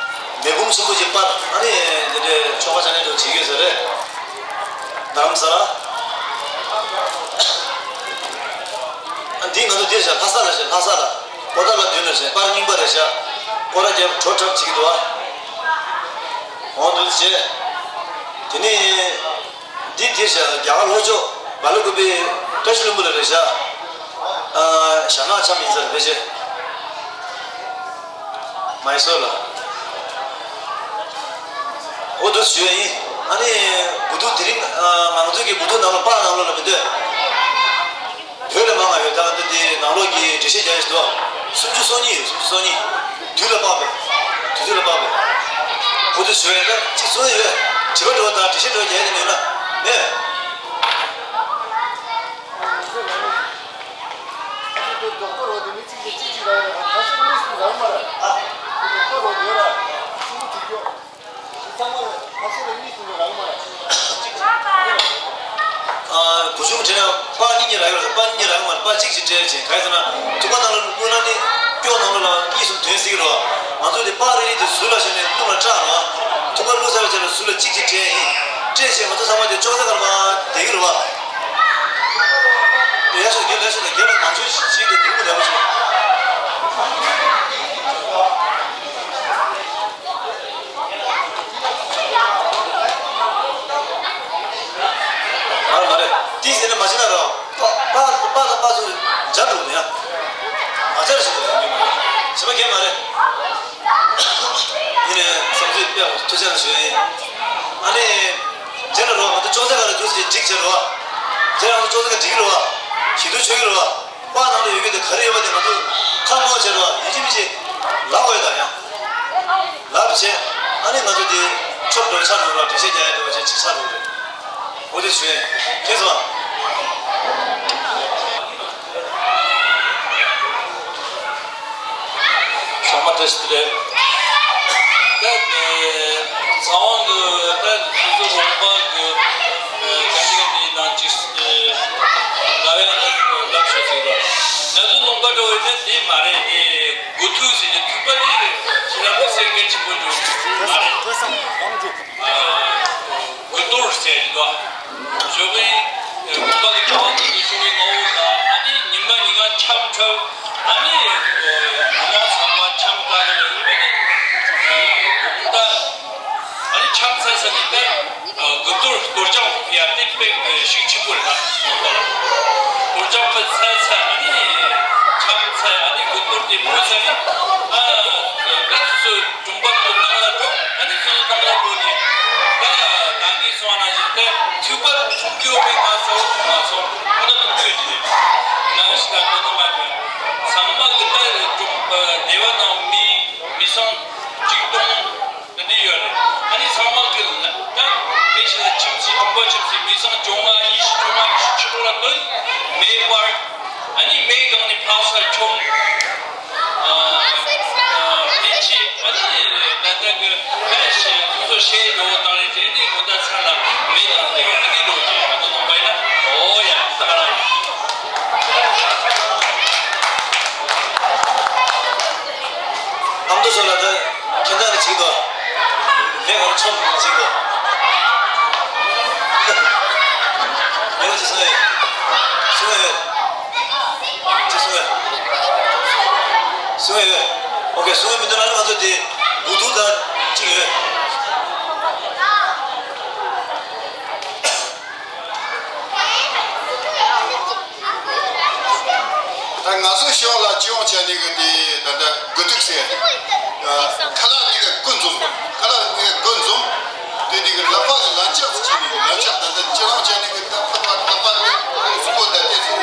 མེ་ཕུང་ཆེན་པོ་ཅིག་སྤར། ཨ་ནི་དེ་འདྲའི་ཆོ་ག་བྱ་ནས་འགྲོ་བྱེད་ཀྱི་ཟེར་རེད། རྡ་རམ་ས་ལ། ཨ་འདི་ང་ཚོ་དེ་ཤག་ལྷ་ས་ལ་ཤག་ལྷ་ས་ལ། པོ་ཏཱ་ལ་མདུན་ལ་ཤག་པར་རྙིང་པ་རེད་ཤག་སྐོར་ར་རྒྱབ་བྲོ་འཁྲབ་བྱེད་ཀྱི་འདུག་ཨ། འོང་འདུག་བྱས། དེ་ནས། འདི་དེ་ཤག་རྒྱ་གར་ལྷོ་ཕྱོགས་སྦེལ་ཀོབ་བཀྲ་ཤིས་ལྷུན་པོ་ལ་རེད་ཤག་ཨ། ཞྭ་ནག་འཆམ་ཡིན་ས་རེད་ཕལ་ཆེར། མའི་སོར་ལ། འོ་དེ་ཞུ་ཡ་ཡིན། ཨ་ནི་དགུ་ཐུག་དེ་རིང་ཨ། ང་ཚོ་གི་དགུ་ཐུག་ནང་ལ་པར་ནང་ལོགས་ལ་མི་འདོད། བོད་ལ་མང་ང་ཡོད། ད་ལྟ་དེ་ནང་ལོགས་ཀྱི་འགྲེལ་བཤད་རྒྱག་ཡ་ཞིག་འདུག་སུམ་ཅུ་སོ་གཉིས་ཡོད། སུམ་ཅུ་སོ་གཉིས། དུས་ལ་དཔག་པའི། དུས་ཚོད་ལ་དཔག་པའི། འོ་དེ་ཞུ་ཡ་ཡིན། ད་ཅིག་གསུང་ཡ་ཡོད། དྲི་བ་དྲི་བ་དང་འགྲེལ་བཤད་དྲི་བ་རྒྱག་ཡ་དེ་མེད་ན། མེད། རྡོག་རྡོག་རོ་དེ་མི་གཅིག་གིས་གཅིག་གཅིག་རག་ཡོད་ར། ཁ་ཤས་གཉིས་གསུམ་རག་མ་ར། རྡོག་རྡོག་རོ་དེ་ཡོད་ར། གསུམ་པོ་དྲུག་ཅོ། དེ་ཚང་མ་ཁ་ཤས་ལ་གཉིས་གསུམ་རག་མ་ར། ཨ། བུ་ཆུང་དྲན་ན་པར་གཉིས་གཉིས་རག་ཡོད་ར། པར་གཉིས་གཉིས་རག་མ་ར། པར་གཅིག་གཅིག་སྤྲད་ཅིང་། ག་རེ་ཟེར་ན་ཐུག་པ་ནང་ལ་བླུགས་ན་ནི་སྐྱོ་ནང་ལོགས་ལ་གཉིས་གསུམ་ཐོན་སྲིད་ཀྱི་རེད་བ། ང་ཚོ་དེ་པར་རེ་རེ་དེ་ཟུར་ལ་བཞག་ནས་སྣུམ་ལ་བཀྲ་རེད་བ། ཐུག་པ་བླུགས་ཚར་བའི་རྗེས་ལ་ཟུར་ལ་གཅིག་གཅིག་སྤྲད་ཡིན། སྤྲད་བྱས་ང་ཚོ་ཚང་མ་དེ་ཅོག་ཙེ་སྒང་ལ་མར་བསྡད་ཀྱི་རེད་བ། ཡར་ཤོག་རྒན། ལ་ཤོག་དང་། རྒན་ལ་ནང་ཆོས་ཤིག་དང་སྡུག་པོ་ལས་པ་ཞིག་མ་རེད། མ་རེད། ཏིས་ཟེར་ན་མ་བྱེད་ན་རོགས། པ་པ་པ་དང་པ་ཚོ་འཇར་འགྲོ་ནས་ཡ། མ་འཇར་ཞིག་འགྲོ་ནས་མ་རེད། བྱེད་པ་མཁན་མ་རེད། ཡིན་ནའི་བསམ་ཚུལ་དཔེ་ཐུགས་རྗེ་གནང་ཞུ་ཡིན། ཨ་ནི། རྗེས་ལ་རོགས། ང་ཚོ་ཅོག་ཙེ་སྒང་ལ་འདུག་ཟེར་འགྲིག་བྱེད་རོགས། རྗེས་ལ་ང་ཚོ་ཅོག་ཙེ་སྒང་འགྲིག་རོགས། ཞི་དུལ་ཆོག་གི་རོགས། པར་ནང་ལ་ཡོད་རྒྱུ་དེ་ག་རེ་ཡོད་པ་དེ་ང་ཚོ་ཁ་སྔོག་བྱེད་རོགས། ཡིན་གཅིག་མིན་གཅིག་ལབ་དགོས་ཡོད་ད་ཡ། ལབ་བྱས། ཨ་ནི་ང་ཚོ་དེ་ཆོབ་འགྲོ་ཆགས་འགྲོ་རོགས། འགྲེལ་བཤད་རྒྱག་ཡ་འགྲོ་བྱས་ཅིག་ཆགས་འགྲོ་རེད། འོ་དེ་བྱས། ཁྱེད་ཚོ། ཚང་མ་བཀྲ་ཤིས་བདེ་ལེགས། ད་ནི་ཚང་མ་གི་ད་སོ་སོ་རོགས་པ་གི་ཨ་ག་ཅིག་གི་ནང་ཅིག་ཨ་ལབ་ཡ་ནི་ལབ་ཤོད་ཟིག་ར། ང་ཚོ་ལུང་པ་འགྲོ་བའི་ནི་དེ་མ་རེད། དེ་དགུ་ཐུག་ཟེར་གྱི་ཐུག་པ་དེ་ཞེ་དྲག་པོ་སེམས་འགུལ་ཆེན་པོ་འགྲོ་གི་མ་རེད། དགུ་གཏོར་ཟེར་གྱི་འདུག་ཞོགས་པའི་དགོན་པ་གི་ཆོ་ག་གི་ཞོགས་པའི་ངོ་བོ་དང་། ཨ་ནི་ཉི་མ་ཉིན་གང་འཆམ་འཁྲབ། ཨ་ནི་ཉི་མ་ཚང་མ་འཆམ་ག་རེ་རེད། ཨ་ནི་ད་ཨ་ནི་འཆམ་ཚར་ཚར་ནས་ད་དགུ་གཏོར་གཏོར་རྐྱང་ཕུབ་ཡ་དེ་དཔེ་ཤུགས་ཆེན་པོ་རེད་ད། གཏོར་རྐྱང་ཕུབ་ཚར་ཚར། ཨ་ནི་འཆམ་ཚར། ཨ་ནི་དགུ་གཏོར་དེ་ཕུབ་ཚར་ནས་ཨ་ད་སོ་སོ་གྲོང་པ་ཚོ་ནང་ལ་འགྲོ། ཨ་ནི་སོ་སོ་ནང་ལ་འགྲོ་ནས་ད་ད་གིན་སོང་ན་ཞིག་ད་ཐུག་པ་འཐུང་རྒྱུ་མེད། ང་ས་འོག་ཐུག་མ་སོང་། ཁོ་ན་འཐུང་རྒྱུ་ཡོད་ཀྱི་རེད། ང་ཞིག་ད་གོ་ནོ་མ་རེད། ཚང་མ་གི་ད་གྲོང་སྡེ་བ་ནང་མི་མི་སང་གཅིག་སྟོང་དེ་འདྲ་ཡོད་རེད། ཨ་ནི་ཚང་མ་གི་ད་དེ་ཞིག་ལ་ཁྱིམ་མཚེས་གྲོང་པ་ཁྱིམ་མཚེས་མི་སང་བཅོ་ལྔ་ཉི་ཤུ་བཅོ་ལྔ་ཉི་ཤུ་ཕྱི་ལོགས་ལ་འདུག་མེ་སྤར། ཨ་ནི་མེ་སྒང་ནས་ཕག་ས་མཆོང་། ཨ་ཨ་དེ་ཅི་ཨ་ནི་ད་ལྟ་གི་ད་ཞེ་ཁོང་ཚོ་ཞེ་འགྲོ་བ་དང་རེད། དེ་ནི་ཁོ་ད་ཚང་ལ་མེ་དང་དེ་ག་དེ་འགྲོ་ཅི་ཨ་ད་ནོ་བའི་ན་ཨོ་ཡ་ད་ར་ཡ། ཨ་མདོ་ཚོ་ལ་ད་ཁྱེད་ད་ནི་ཅིག་དོ། ལས་ཀར་ཆོམ་ཅིག་དོ། ལས་ཀ་ཅིག་སོང་ཡོད། སོང་ཡོད། ཅི་གསུང་ཡ། གསུང་ཡ་ཡོད། ཨོ་ཁེ། གསུང་ཡ་མི་འདུག་ན་ང་ཚོ་དེ་དགུ་ཐུག་དང་གཅིག་ཡོད། ད་ང་ཚོ་ཕྱོགས་ལ་སྤྱི་ཡོངས་བྱས་ནས་གི་དེ་ད་ལྟ་དགུ་ཐུག་ཟེར། ཨ། ཁ་ལག་དེ་གི་དགུ་འཛོམས། ཁ་ལག་དེ་གི་དགུ་འཛོམས། དེ་དེ་གི་ལག་པ་གི་ལན་ཆགས་སུ་བྱས་ནས་གི་ལན་ཆགས་ད་ལྟ་སྤྱི་ཡོངས་བྱས་ནས་གི་ད་ལག་པ་ལག་པ་དེ་གཟུགས་པོ་ད་ལྟ་ཚོ་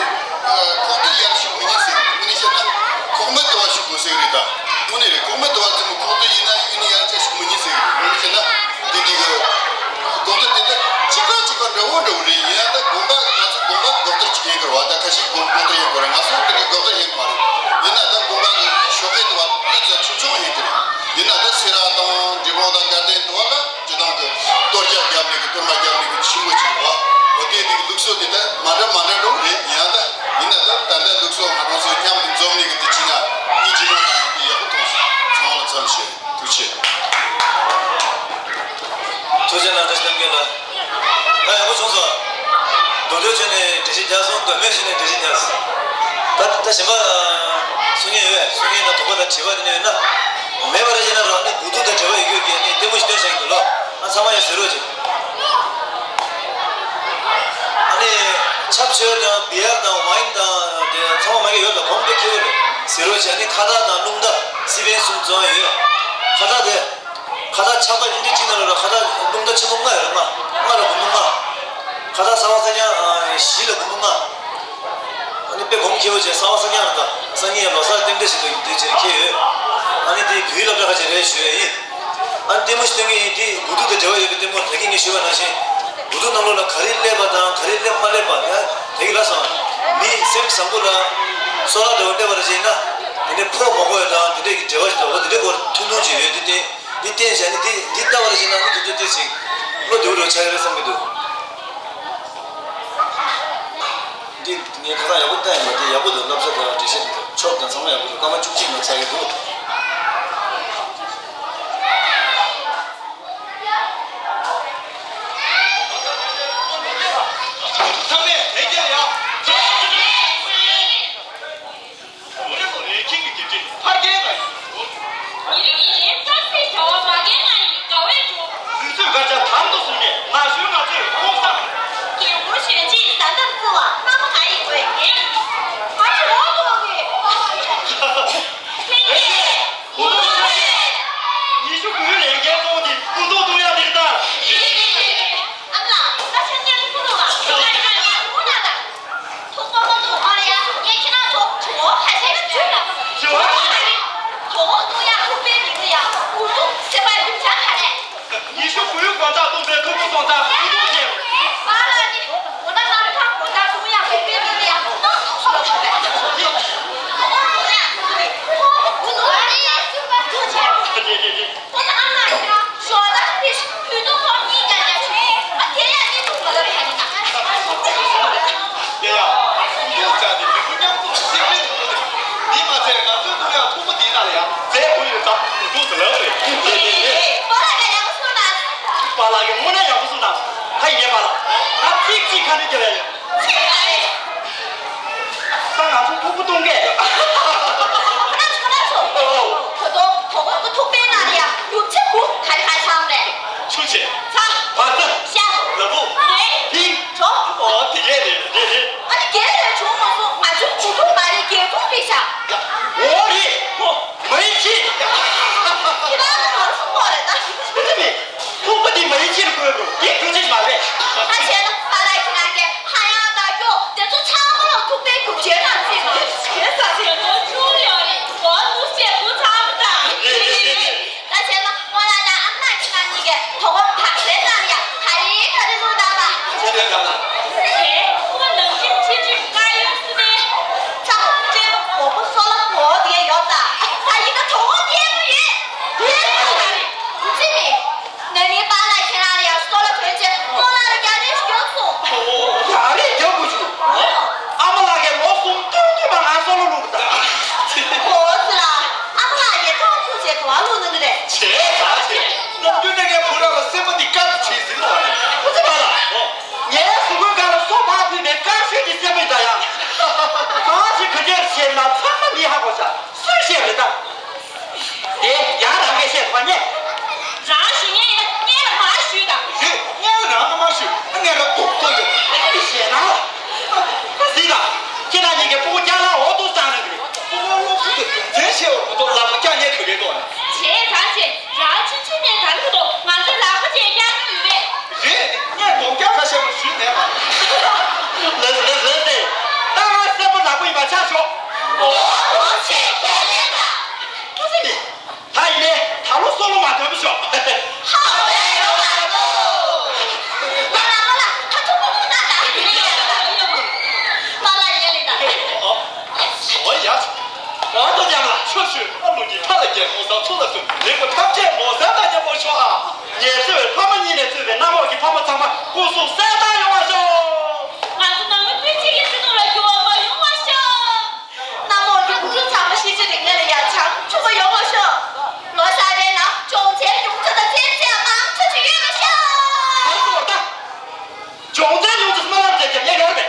ཁོག་ཏུ་ཡར་ཞུགས་མི་ཉན་ཟེར། དངོས་གནས་བཤད་ན་ཁོག་མའི་དུ་བ་ཞུགས་དགོས་ཟེར་གི་རེད་ད། དངོས་གནས་རེད། ཁོག་མའི་དུ་བ་ཙམ་ཁོག་ཏུ་ཡིན་ན་ཡིན་ན་ཡར་ཅིག་ཞུགས་མི་ཉན་ཟེར་གི་རེད། དངོས་གནས་བཤད་ན་དེ་འདི་གི་དགོང་དག་དེ་ད་གཅིག་ག་གཅིག་ག་འདྲ་བོ་འདྲ་བོ་རེད། ཡིན་ན་ད་དགོན་པ་ང་ཚོ་དགོན་པ་དགོ་གཏེར་ཅིག་ཡིན་གི་རེད་བ། ད་ཁ་ཤས་དགོན་དགོ་གཏེར་ཡིན་གི་རེད། ང་ཚོ་དེ་འདྲའི་དགོ་གཏེར་ཡིན་གི་མ་རེད། ཡིན་ན་ད་དགོན་པ་གི་ཞོགས་ཀའི་དུ་བ་ཏོག་ཙམ་ཆུང་ཆུང་ཡིན་གི་རེད། ཡིན་ན་ད་སེ་ར་དང་འབྲས་སྤུངས་དང་དགའ་ལྡན་དུ་བ་ལ་སྤྱི་བཏང་གི་གཏོར་རྒྱག་རྒྱབ་ནས་གི་གཏོར་མ་རྒྱབ་ནས་གི་ཆེན་པོ་ཅིག་རེད་བ། འོ་དེ་དེ་གི་ལུགས་སྲོལ་དེ་ད་མ་འདྲ་མ་འདྲ་འདྲ་བོ་རེད། ཡིན་ན་ད་ཡིན་ན་ད་ད་ལྟ་ལུགས་སྲོལ་ང་ ཆོས་ནས་འགྲེལ་བཤད་རྒྱག་སོང་། དགོས་མེད་ཞིག་ནས་འགྲེལ་བཤད་རྒྱག་སོང་། ད་ད་གཞན་པ་གསུང་མཁན་ཡོད། གསུང་མཁན་དང་དོགས་པ་དང་དྲི་བ་དེ་འདྲ་ཡོད་ན། མེད་པ་རེད་ཅེ་ན་རང་ནས་དགུ་ཐུག་དང་འབྲེལ་བ་ཡོད་རྒྱུ་གི་ནས་ལྟད་མོ་ཞིག་སྟོན་བཞག་གི་འདུག་ལོ། ཨ་ཚང་མ་ཡང་ཟེར་རོགས་གྱིས། ཨ་ནི་ཆབ་མཆོད་དང་བི་ཡར་དང་ཝའིན་དང་དེ་ཚང་མ་མ་གི་ཡོད་ལ་གོང་དུ་ཁེལ་བ་རེད་ཟེར་རོགས་གྱིས། ཨ་ནི་ཁ་བཏགས་དང་རླུང་རྟ་སི་པན་གསུམ་བཙོང་ཡོད། ཁ་བཏགས་དེ། ཁ་བཏགས་ཆགས་པ་ཨིན་དྲ་གཅིག་ནང་ལ་ཁ་བཏགས་རླུང་རྟ་ཆེན་པོ་ལྔ་ཡོད་རེད། ལྔ་ལྔ་རེད། སྒོར་མོ་ལྔ། ཁ་བཏགས་གསར་པ་གསར་རྐྱང་བཞི་ལ་སྒོར་མོ་ལྔ། ཨ་ནི་དཔེ་གོང་ཁེ་བོ་བྱས་གསར་པ་གསར་རྐྱང་རེད། ད་སང་ཉིན་ལོ་གསར་རྟེན་འབྲེལ་ཞིག་ཏུ་འདི་ཅེར་ཁེལ་ཡོད། ཨ་ནི་དེ་བོད་ཡིག་སློབ་གྲྭ་ཁ་ཅིག་རེད་ཞུ་ཡ་ཡིན། ཨ་ནི་ལྟད་མོ་ཞིག་སྟོན་གྱི་ཡིན། དེ་དགུ་ཐུག་དང་འབྲེལ་བ་ཡོད་པའི་ལྟད་མོ་རེད། ད་གིན་ངས་ཞུས་པ་ནང་བཞིན་དགུ་ཐུག་ནང་ལོགས་ལ་ག་རེ་སླེབས་པ་དང་ག་རེ་སླེབས་མ་སླེབས་པ་ཡང་དེ་གི་ལ་སོང་། མི་སེམས་བཟང་པོ་ལ་སོལ་བ་འདྲ་བོ་སླེབས་པ་རེད་ཅེ་ན། དེ་འདྲའི་ཕོག་མ་དགོས་ཡ་དང་དེ་འདྲའི་གི་འབྲེལ་བ་ཞིག་འདུག་གོ། དེ་འདྲའི་སྐོར་ཐུང་ཐུང་ཅིག་ཡོད་དེ་སྟེ། འདི་བསྟན་བྱས་ནས་འདི་འདི་ལྟ་བ་ལ་བྱས་ན་ནི་དེ་ཚོ་ཏོག་ཙམ་བློ་བདེ་བོ་འདྲ་ཆགས་ཡོད་རེད་བསམ་གྱི་འདུག། འདི་ངས་ཁ་སང་ཡག་པོ་བལྟས་ཡིན་པ། འདི་ཡག་པོ་འདུག། བསླབ་བྱ་དང་འགྲེལ་བཤད་དང་ཕྱོགས་དང་ཚང་མ་ཡག་པོ་འདུག། སྐར་མ་བཅུ་གཅིག་ནང་ཆགས་ཀྱི་འདུག། ཚང་མས་ལེགས་སྐྱེས་ཡ། ལོ་རེ་ལོ་རེ་ཁྱེད་ཀྱི་དགེ་སྡིག་ཕར་རྒྱལ་ལ་ཡིན། ཉིན་རེ་ཉིན་རེ་སྐར་ཚེས་བྱ་བ་མ་རྒན་ང་ཡི་དགའ་བས་འགྲོ། དུས་ཚོད་འགར་ཆ་དམ་དུ་བཟུང་ནས་མ་ཞུས་ང་ཚོས་ཁོང་ས། རྒན་བཀུར་གཞོན་གཅིག་བཟའ་ཟླར་བརྩི་བ་སྣ་མ་ང་ཡི་དགོས་ངེས། ང་ཚོ་འོག་ཏུ་འོང་གི། ལྷན་རྒྱས། ཉི་ཤུ་དགུའི་ལས་འགན་གཙོ་བོ་དེ་སྐུ་མདོག་གཏོང་ཡག་དེ་རེད་ད། ཨ་མ་ལགས། ད་ཆ་མཉམ་དུ་ལ་ང་ཡི་ང་ཡི་ངོ་ན་ད། ཐུག་པ་མ་ཐུག་པ་ཡ། ངས་ཁྱེད་རང་ཚོ་གྲོད་ཁོག་ཁ་ཤས་ཀྱི་ཚོད་ལ། གྲོད་ཁོག་ཁ་ཤས་ཀྱི་གྲོད་ཁོག་སྟོང་ཡག་ཐུག་པའི་མི་ཚེ་ཡ། འུ་ཐུག་སེམས་པ་རྒྱུ་ཆ་ག་རེ། ཉི་ཤུ་དགུའི་གོ་ཆག་སྟོང་པའི་ཐུག་པ་སོང་ཙང་འུ་ཐུག་བྱེད། ང་ལ་ནི་འོ་ན་ང་ཁ་གོ་ཆག་སྟོང་ཡག་ཐུག་པའི་མི་ཚེ་ཡ། ཏོག་ཏོག་ཞོག་ཞོག་པས། གྲོད་ཁོག་སྟོང་ཡག་ཐུག་པའི་ཁོ་འུ་ཐུག་ལ་ནི་སུ་ག་ཐུག་བྱེད། ཁོ་ཚོ་ཨ་མ་ཡིན་ན་ཞོགས་ལྟར་དེ་བཞིན་དུས་ཐུང་ཐོག་གཉིད་ཀྱང་རྒྱག་ཆོག་ཨ་དེ་ཡང་གཉིད་ཐུང་མ་ལབ་ཡ་ཡིན་ན། ཡ་ཡ། ཨུ་ཚུགས་བྱས་ཏེ་མི་བུ་མཉམ་དུ་སེམས་ཁྲལ་དུ་འདི་མ་ཚད་ང་ཚོའི་ཐུག་ཡག་ཐུག་པ་འདིའི་ནང་ལ་ཡང་རྫས་བུ་ཡོད་ཙང་ཨུ་ཚུགས་སུ་ལབ་རེད། ཨེ་ཨེ་ཨེ། པཱ་ལགས་ཀྱང་ཡག་པོ་གསུངས་དང་། པཱ་ལགས་ཀྱིས་དངོས་གནས་ཡག་པོ་གསུངས་དང་། ད་ཡིན་ངེས་པཱ་ལགས། ང་ཚིག་གཅིག་ཁ་ནས་རྒྱབ་ཡ་ཡོད། ཚེ་ག་རེད། ད་ང་ཚོ་ཐུག་པ་གཏོང་གས། ཁོ་ན་ཚོ་ཁོ་ན་ཚོ། ཨོ། ད་དུང་གོ་གོ་གི་ཐུག་པའི་ནང་ལ་ཡ་ཡོ་བྱད་དགུ་ག་རེ་ག་རེ་ཚང་རེད། ཆུ་བྱད། ཚ། བ་ཚྭ། ཤ། ལ་ཕུག་ཨེ། ཐིག་ཨོ་དེ་གས་རེད་དེ་རེད། ཨ་ནི་རྒན་ལས་བྱུང་མ་སོང་། ང་ཚོའི་བུ་ཕྲུག་མ་རེད། རྒན་ཚོ་རེད་ཤག་ཨོ་རེད། ཧོ། མ་ཡིན་ཅི། ཁྱེད་རང་ཚོ་ག་རེ་གསུང་གི་ཡོད་རེད་ད། ཨུ་ཚུགས་མེད། ཐུག་པ་འདི་མ་ཡིན་ཕྱིར་བཀོད་དགོས། འདི་བཀོད་ཆེད་མ་རེད། ད་བྱས་ན་པཱ་ལགས་ཁྱེད་རང་གིས་ཧ་ཡང་ད་སྐྱོ་དེ་ཚོ་ཚང་མ་ལ་ཐུག་པའི་རྒྱུ་ཆེན་ནང་བརྩིས་ནས་བྱས་ས་ཆེ་ཚོ་ཆུང་ཡོད་རེད། གོ་ནུ་ཞེ་དགུ་ཚང་མ་དང་། རེད་རེད་རེད་རེད། ད་བྱས་ན་པཱ་ལགས་དང་ཨ་མ་ཁྱེད་རང་གཉིས་ཀས་དོ་དགོང་བག་ཟས་ནང་ཡ་ག་རེ་ག་རེ་བླུགས་བཏང་བ། ཅི་འདྲ་འདྲ་ལ། དེ་ཁོ་ནང་ཁྱིམ་ཆེ་ཆུང་དཀར་ཡོལ་སུ་ནས། ཚ་ཅེ་མོ་གོ་སོ་ལ་གོ་དེ་ཡོད་ད། ད་ཡིན་ན་དོ་དགོང་དེ་མོ་ཡོད། དེ་མོ་ཡོད། ཅི་མི། ན་ནིང་པཱ་ལགས་ཁྱེད་རང་ལ་ཡང་སོ་ལ་ཐོན་རྗེས་རྨོ་ལགས་ལ་རྒྱག་རེས་ཤིག་རྒྱག་སོང་། རྒྱག་རེས་རྒྱག་དགོས་བྱུང་། ཨ་མ་ལགས་ཀྱིས་ལོ་གསུམ་སྟོང་སྟོང་མ་ང་སོ་ལ་བླུགས་ད། ཨོ་ཙི་ལ། ཨ་མ་ལགས་ཀྱིས་ཐོག་ཚུགས་བྱས་ག་བ་བླུགས་གནང་གི་རེད། བྱས་ད་བྱས། ནམ་རྒྱུན་ནས་ངས་བུ་ར་ལ་སེམས་པ་འདི་དཀར་དུ་བྱེད་ཟིན་ལ་ནི། ཨོ་ཙི་པཱ་ལགས། ངའི་གཟུགས་པོའི་སྒང་ལ་སོ་ཕག་ཕུད་པའི་དཀར་ཤོས་ཀྱི་སེམས་པ་ཡིན་ད་ཡ། གང་ཞིག་ག་རེ་བྱས་ན་ཚང་མ་མིས་ཧ་གོ་ཤག་སུས་བཤད་རེད་ད། དེ་ཡང་རང་གིས་བཤད་པ་ཉེ། རང་ཞུ་མཁན་ཡིན་ན་སྔོན་ལ་མར་ཞུས་དང་། ཞུས། སྔོན་ལ་རང་ལ་མར་ཞུས། ཨ་ངས་ལ་ཐུག་ཐུག་ཡོད། ཨ་ནི་ཞེད་སྣང་ལ། ཨ་གཟིགས་དང་། ཁྱེད་རང་གཉིས་ཀྱིས་སྤུ་གུ་རྐྱང་ལ་འོ་ཐུག་བཏང་ནས་རེད། སྤུ་གུ་སློབ་ཕྲུག་དེ་རྒྱུ་མཚན་ཤེས་པར་མི་འདུག་ལག་པ་རྐྱང་རྙེད་ཐུབ་ཀྱི་འདུག་ཨ། བྱས་ཙང་བྱས། རང་ཆུང་ཆུང་ནས་ད་ལྟ་བར་དུ་ང་ཚོའི་ལག་པ་ཅན་རྐྱང་རྐྱང་ཡོད་པས། རེད། ངས་སྒོམ་རྐྱང་ཁ་ཤས་མ་ཞུས་མེད་པ། ལགས་སེ་ལགས་སེ་ལགས་སེ། ད་ང་སེམས་པ་ནག་པོ་ཡིན་པ་ཆ་ཞོག་ཨོ་ཨོ་ཆེ་ཁས་ལེན་དང་། ཨོ་ཙི་ནི། ད་ཡིན་ནའི་ད་ལོ་སོ་ལོ་མ་ཐོན་པ་ཤོག་ཧ་ལས་ཡོང་མ་ཐུབ། ང་ལ་ང་ལ་ད་ཐུག་པ་མོ་ན་ད། པཱ་ལགས་ཡིན་ལེ་ད། ཨོ་ཡ། ཨ་ཏོ་རྒྱ་མ་ཆོས་ཞུས་ཨ་ལུ་གཉིས་ཕ་ལ་རྒྱལ་མོ་ས་ཚོ་ལ་སུ་ལེགས་པ་ཐམས་ཅད་མོ་ས་ད་རྒྱལ་མོ་ཤོག་ཨ། ངལ་རྩོལ་བའི་ཕ་མ་གཉིས་ནས་གཙོས་པའི་གནམ་འོག་གི་ཕ་མ་ཚང་མ་སྐུ་གཟུགས་གསལ་ཐང་ཡོང་བ་ཤོག་ང་ཚོ་ནང་མི་སྤུན་མཆེད་ཀྱི་སྲིད་དོན་ལ་འགྱུར་བ་མ་ཡོང་བ་ཤོག་གནམ་འོག་གི་བུ་ཕྲུག་ཚང་མ་ཤེས་བྱའི་རིག་གནས་ལ་ཡར་བྱང་ཆུབ་པ་ཡོང་བ་ཤོག་ལོ་གསར་པའི་ནང་སྦྱོང་ཚན་ཉུང་ཙམ་དང་རྩེད་འཇོ་མང་ཙམ་ཞིག་ཡོད་པ་ཤོག་ད་སོ་ད། སྦྱོང་ཚན་ཉུང་ཙམ་སྨོན་ལམ་མཛད་རྒྱབ་ཡ་ཡོད་རེད།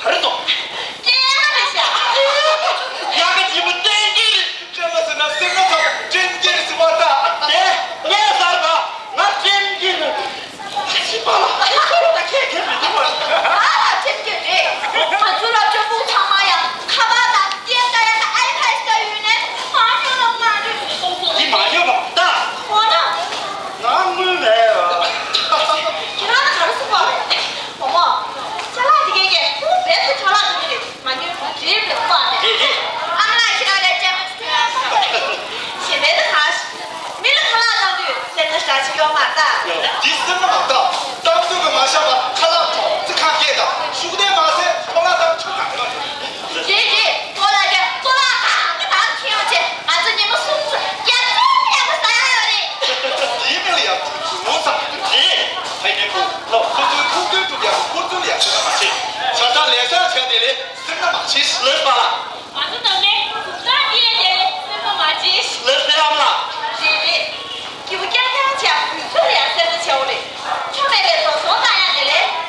ག་རེ་སོང་། སྐྱེས་ཧ་རེད་ཤག་ཡ་གི་ཇི་མོ་བསྟན་གྱི་རེད། སྐྱེས་མ་ཟེར་ན་སེམས་ན་ཚ་བ་སྐྱེས་ཀྱི་རེད་ཟེར་བ་ད། དེ་ངས་ཟེར་བ་ང་སྐྱེས་ཀྱི་རེད། ཤི་པ་ལ་ཁྱེད་ཁྱེད་མི་འདུག་བ། ང་ལ་སེམས་སྐྱོ་རེད། ང་ཚོ་རབ་བྱུང་ཕྲུག་ཚང་མ་ཡང་ཁ་པར་དང་སྐད་ཀ་ཡ་དང་ཨའི་ཕེ་ཌི་ལྟ་ཡུལ་ནས་མ་ཉོ་ནོ་མ་ཉོ་ནོ་གསུངས་སོང་། འདི་མ་ཉོ་བ་ད། འོ་ན། ང་དངུལ་མེད་བ། ཁྱེད་རང་ག་རེ་གསུངས་པ་རེད། བུ་མོ། ཅ་ལག་འདི་གས་ཀྱས་ཁོ་བས་ཁོ་ཅ་ལག་འདི་གས་རེད། མ་ཉོས་ཁོ་བྲིས་མེད་པ་རེད། རེད་རེད། ཨ་མ་ལགས་ཁྱེད་རང་ལས་ཅན་པོ་ཅིག་ཐོན་ཡ་ས་རེད། ཞེ་མེད་དུ་ཧ། མི་ལ་ཁ་ལག་བཏང་དུས་སེམས་ན་ཞག་ཅིག་ཡོང་མ་ད། འདི་སེམས་ན་མ་ད། གཏམ་ཚོད་ཀྱི་མ་བཞག་པ་ཁ་ལག་ཐོག་ཙི་ཁ་སྐད་དང་ཤུགས་ལྡན་མ་ཟད་ཁོ་ལག་དང་ཆུ་གང་གི་རེད། རེད་རེད། ཁོ་ལག་གི་ཁོ་ལག་གང་གི་དང་ཁྱེད་ཡོང་ཆེ་ང་ཚོ་ཉིན་མོ་གསུམ་ཚོ་རྒྱ་ཚོད་ཡག་པོ་ཟ་ཡ་ཡོད་རེད། དེའི་མི་ལ་ཡག་པོ་ངོ་ཚ་རེད། ཕ་ཡིན་པོ་ལོ་ཁོ་ཚོའི་ཕུགས་འདུན་སྒྲུབ་ཡག་ཁོ་ཚོ་ལ་ཡག་ཤོས་མ་ཆེ། ཆ་ཚང་ལས་ས་ཆ་དེ་ལས་སེམས་ན་མ་ཆེ་ལོས་པ་ལ། ང་ཚོ་ནང་མའི་གཟུགས་ཁམས་དེ་ཡང་དེ་ལས་སེམས་པ་མ་བརྗེད། ལགས་སེ་ཨ་མ་ལགས། རེད་རེད། སྐྱིད་པོ་རྐྱང་རྐྱང་བྱས་དུས་ཚོད་ལ་ཡང་སེམས་པ་བྱེད་འོ་རེད། ཆོ་མེད་པའི་དོ་སོང་བཏང་ཡང་དེ་ལས་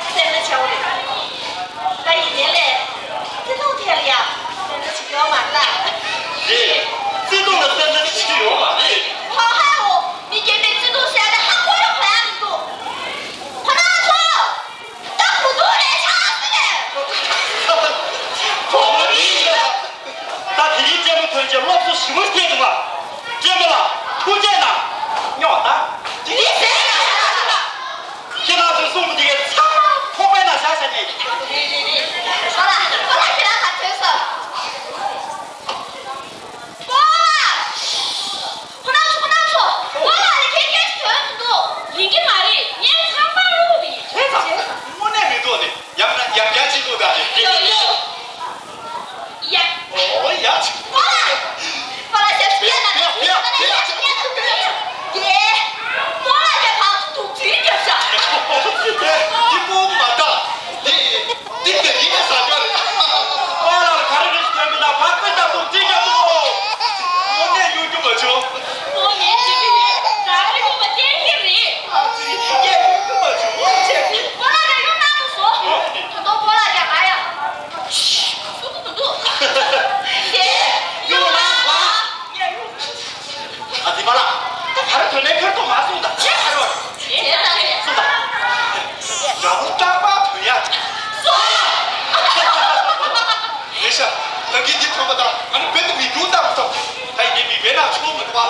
ད་གིན་འདི་ཐོན་པ་དང་ང་ནི་བོད་དུ་མི་འགྲོ་དང་མི་ཐོབ། ད་ཡིན་ནའི་མི་བེད་ན་ཆོག་མི་འདུག་ཨ།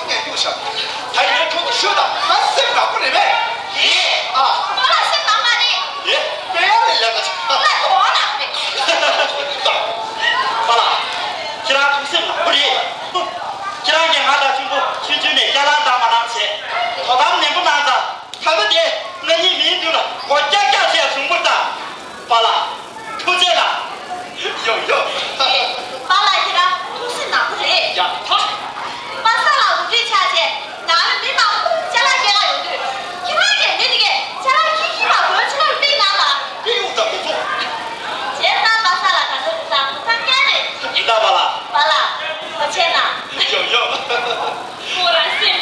ངས་ངས་ཤོད་ཤག་ད་ཡིན་ནའི་ཁོང་གི་ཤོད་དང་ང་སེམས་ནག་པོ་རེད་པས། རེད། ཨ། ཁོ་ལ་སེམས་ནག་མ་རེད། རེད། དཔེ་ཡག་ལས་ཡག་ག་ཅིག་ཁོ་ལ་དོ་ནག་རེད། པཱ་ལགས། ཁྱེད་རང་ཐུགས་སེམས་ནག་པོ་རེད། ཁྱེད་རང་གིས་ང་དང་གཅིག་པོ་ཆུང་ཆུང་ནས་སྐྱ་ལང་བཏང་མ་གནང་བྱས། དོ་དམ་ནན་པོ་གནང་དང་། ད་ལྟ་དེ་ང་གཉིས་མིའི་མདུན་ལ་སྒོ་རྒྱག་རྒྱག་བྱས་བྱུང་བར་ད། པཱ་ལགས། ཐུགས་རྗེ་གནང་། ཡོ་ཡོ། པཱ་ལགས་ཁྱེད་རང་ཐུགས་སེམས་ནག་པོ་རེད། ཡ་ཧ། པ་སངས་ལགས་འགོ་ཁྲིད་ཆགས་རྗེས་ནང་ལ་མི་མང་པོ་ཅ་ལག་སྐྱེལ་ག་ཡོང་དུས། ཁྱེད་རང་གིས་མི་དེ་གས་ཅ་ལག་ཁྱི་ཁྱི་བ་སྒོའི་ཕྱི་ལོགས་སྤྲིངས་གནང་ལ། སྤྲིངས་ཡོང་ད་མི་ཚོ། བྱས་ཙང་པ་སངས་ལགས་ད་ལྟ་དེ་ཙང་ཐང་རྐྱང་རེད། ཡིན་ད་པཱ་ལགས། པཱ་ལགས། ཐུགས་རྗེ་གནང་། ཡོ་ཡོ། ཁོ་རང་སེམས་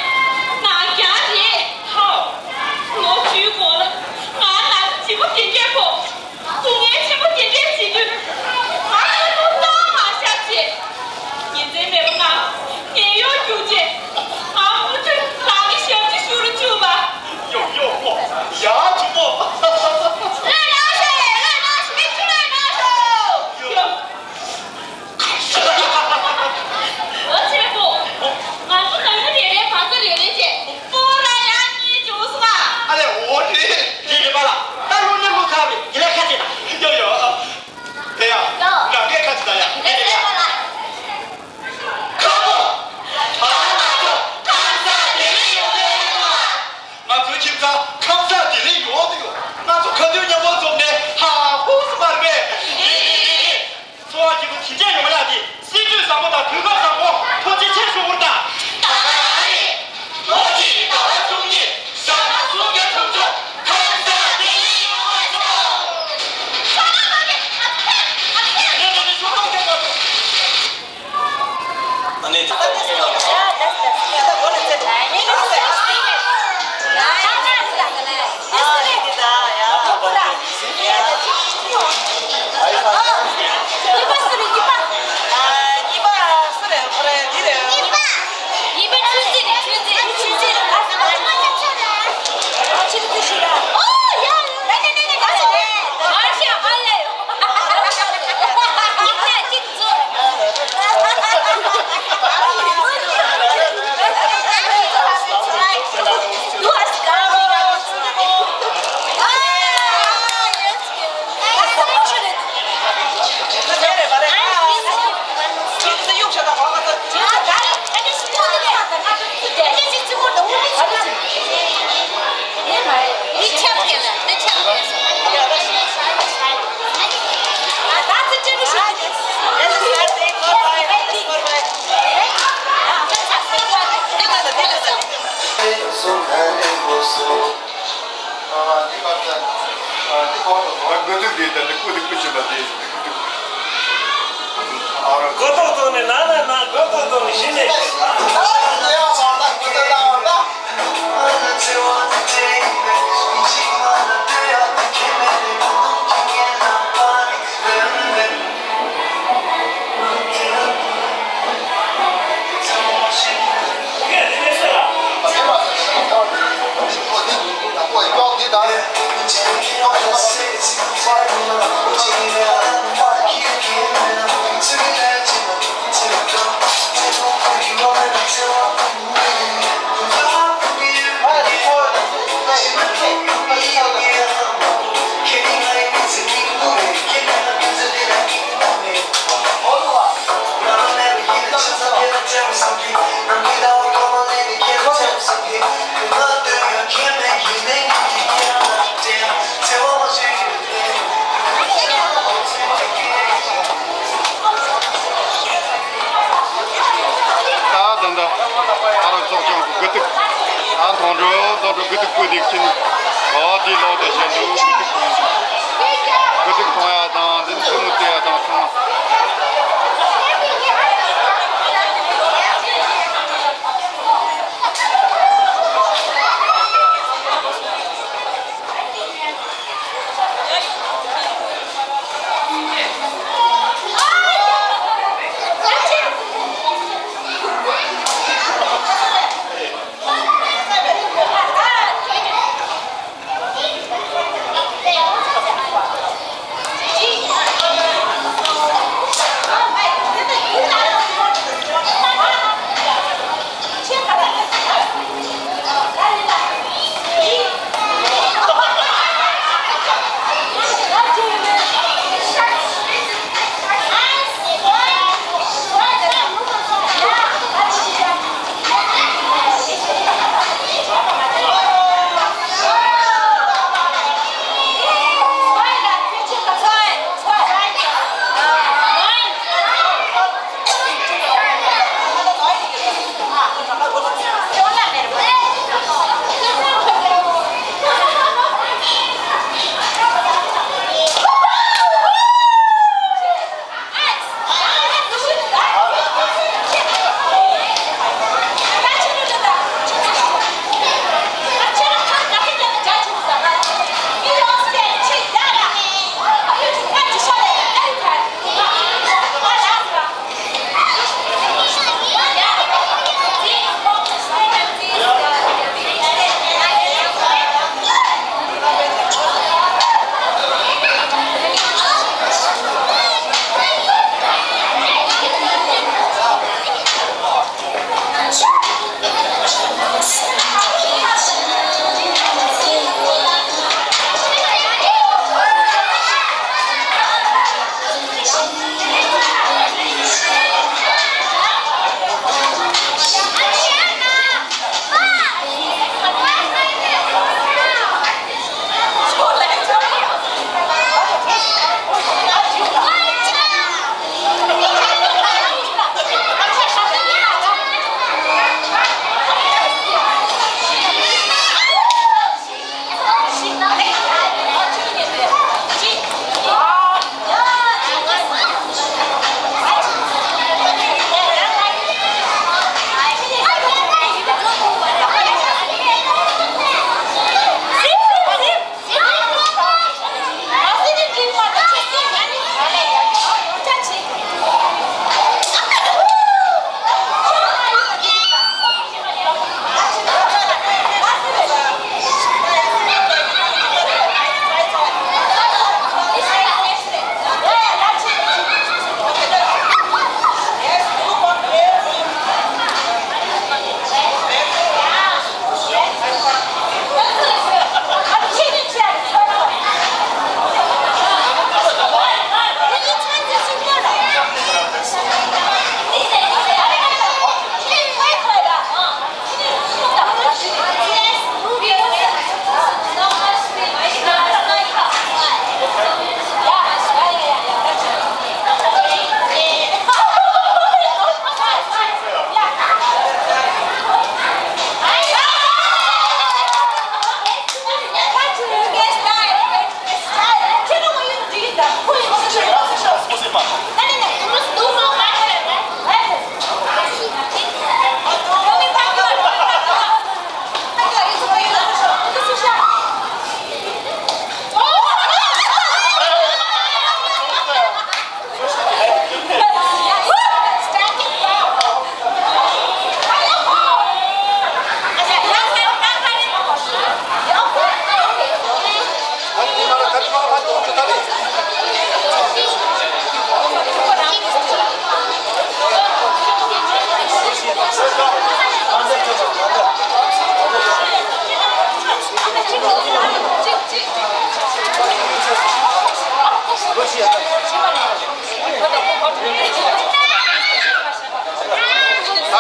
ནག་རྐྱང་རེད། ཧའོ། ལོ་བཅུའི་གོང་ལ་ང་ནང་སྦྱིན་པ་དེ་འདྲས་ཕོག་སྡུག་བསྔལ་ཆེན་པོ་དེ་འདྲས་བྱེད་དུས། ང་ལ་ཐུགས་གཏམ་མ་བཤད་བྱས། ཉིན་མཚན་མེད་པ་ངང་ནད་གཡོག་རྒྱུགས་བྱས། ང་མུ་མཐུད་རང་གི་ཞབས་ཕྱི་ཞུ་རུ་བཅུག་པ། ཡོ་ཡོ་ཧོ། ཡ་ཆུ་མོ། ལོས་གནང་ཤོག་ལོས་གནང་ཤོག་མི་ཁྱི་ལོས་གནང་ཤོག་ཡོ། ཨོ་ཆེན་པོ། ང་ཚོ་ནང་མི་རེ་རེའི་བར་ཚོ་ལེ་ལེ་བྱས་སྤོ་ར་ཡང་གཉིས་འབྱུང་སོང་ཨ། ཨ་ལས་འོ་རེད། རེད་རེད་པཱ་ལགས། ད་ལོ་ནི་ལོ་ཚར་བས་དེ་ལས་ཁ་ཅིག་ན། ཡོ་ཡོ། དེ་ཡ། ཡོ། རང་གིས་ཁ་ཅིག་ད་ཡ། རེད་རེད་པཱ་ལགས། ཁ་པོ། ང་ཚོའི་ཁྱིམ་ཚང་ཁམས་བཟང་བདེ་ལེགས་ཡོང་དུ་ཡོད། ང་ཚོ་ཁ་ཐུག་མཉམ་པོ་འཛོམས་ནས་ཧ་ཧུ་སུ་མར་པས། འཚོ་བ་སྐྱིད་པོ་དེ་འདྲས་ཡོང་ཡག་དེ་སྲིད་ཇུས་བཟང་པོ་དང་གོ་སྐབས་བཟང་པོ། ཐུགས་རྗེ་ཆེ་ཞུ་བར་དང་། ད་ག་རེད། ལོ་གཅིག་ཟླ་བ་བཅུ་གཉིས་ཟ་མ་ཟུག་གི་གྲོང་ཚོ་ཁམས་བཟང་བདེ་ལེགས་ཡོང་བར་ཤོག་གོ་ཐོག་ཐོག་ནས་ན་ན་ན། གོ་ཐོག་ཐོག་ནས་གཞི་ནས་གཞི་ན། ད་ད་ད་ཨ་རོགས་ཚོགས་ཆུང་གི་དགུ་ཐུག་ཨ་མཐོང་འགྲོ་མཐོང་འགྲོ་དགུ་ཐུག་བཀོད་དེ་ཕྱིན། ཨོ་དེའི་ལོག་ཏུ་བཤད་འདུག་དགུ་ཐུག་མཐོང་དགུ་ཐུག་མཐོང་ཡ་དང་འདི་ནི་སྲུ་མོ་བཙལ་ཡ་དང་ཚང་མ།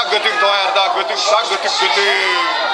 དགུ་ཐུག་གཏོང་ཡར་ད་དགུ་ཐུག་ས་དགུ་ཐུག་དགུ་ཐུག་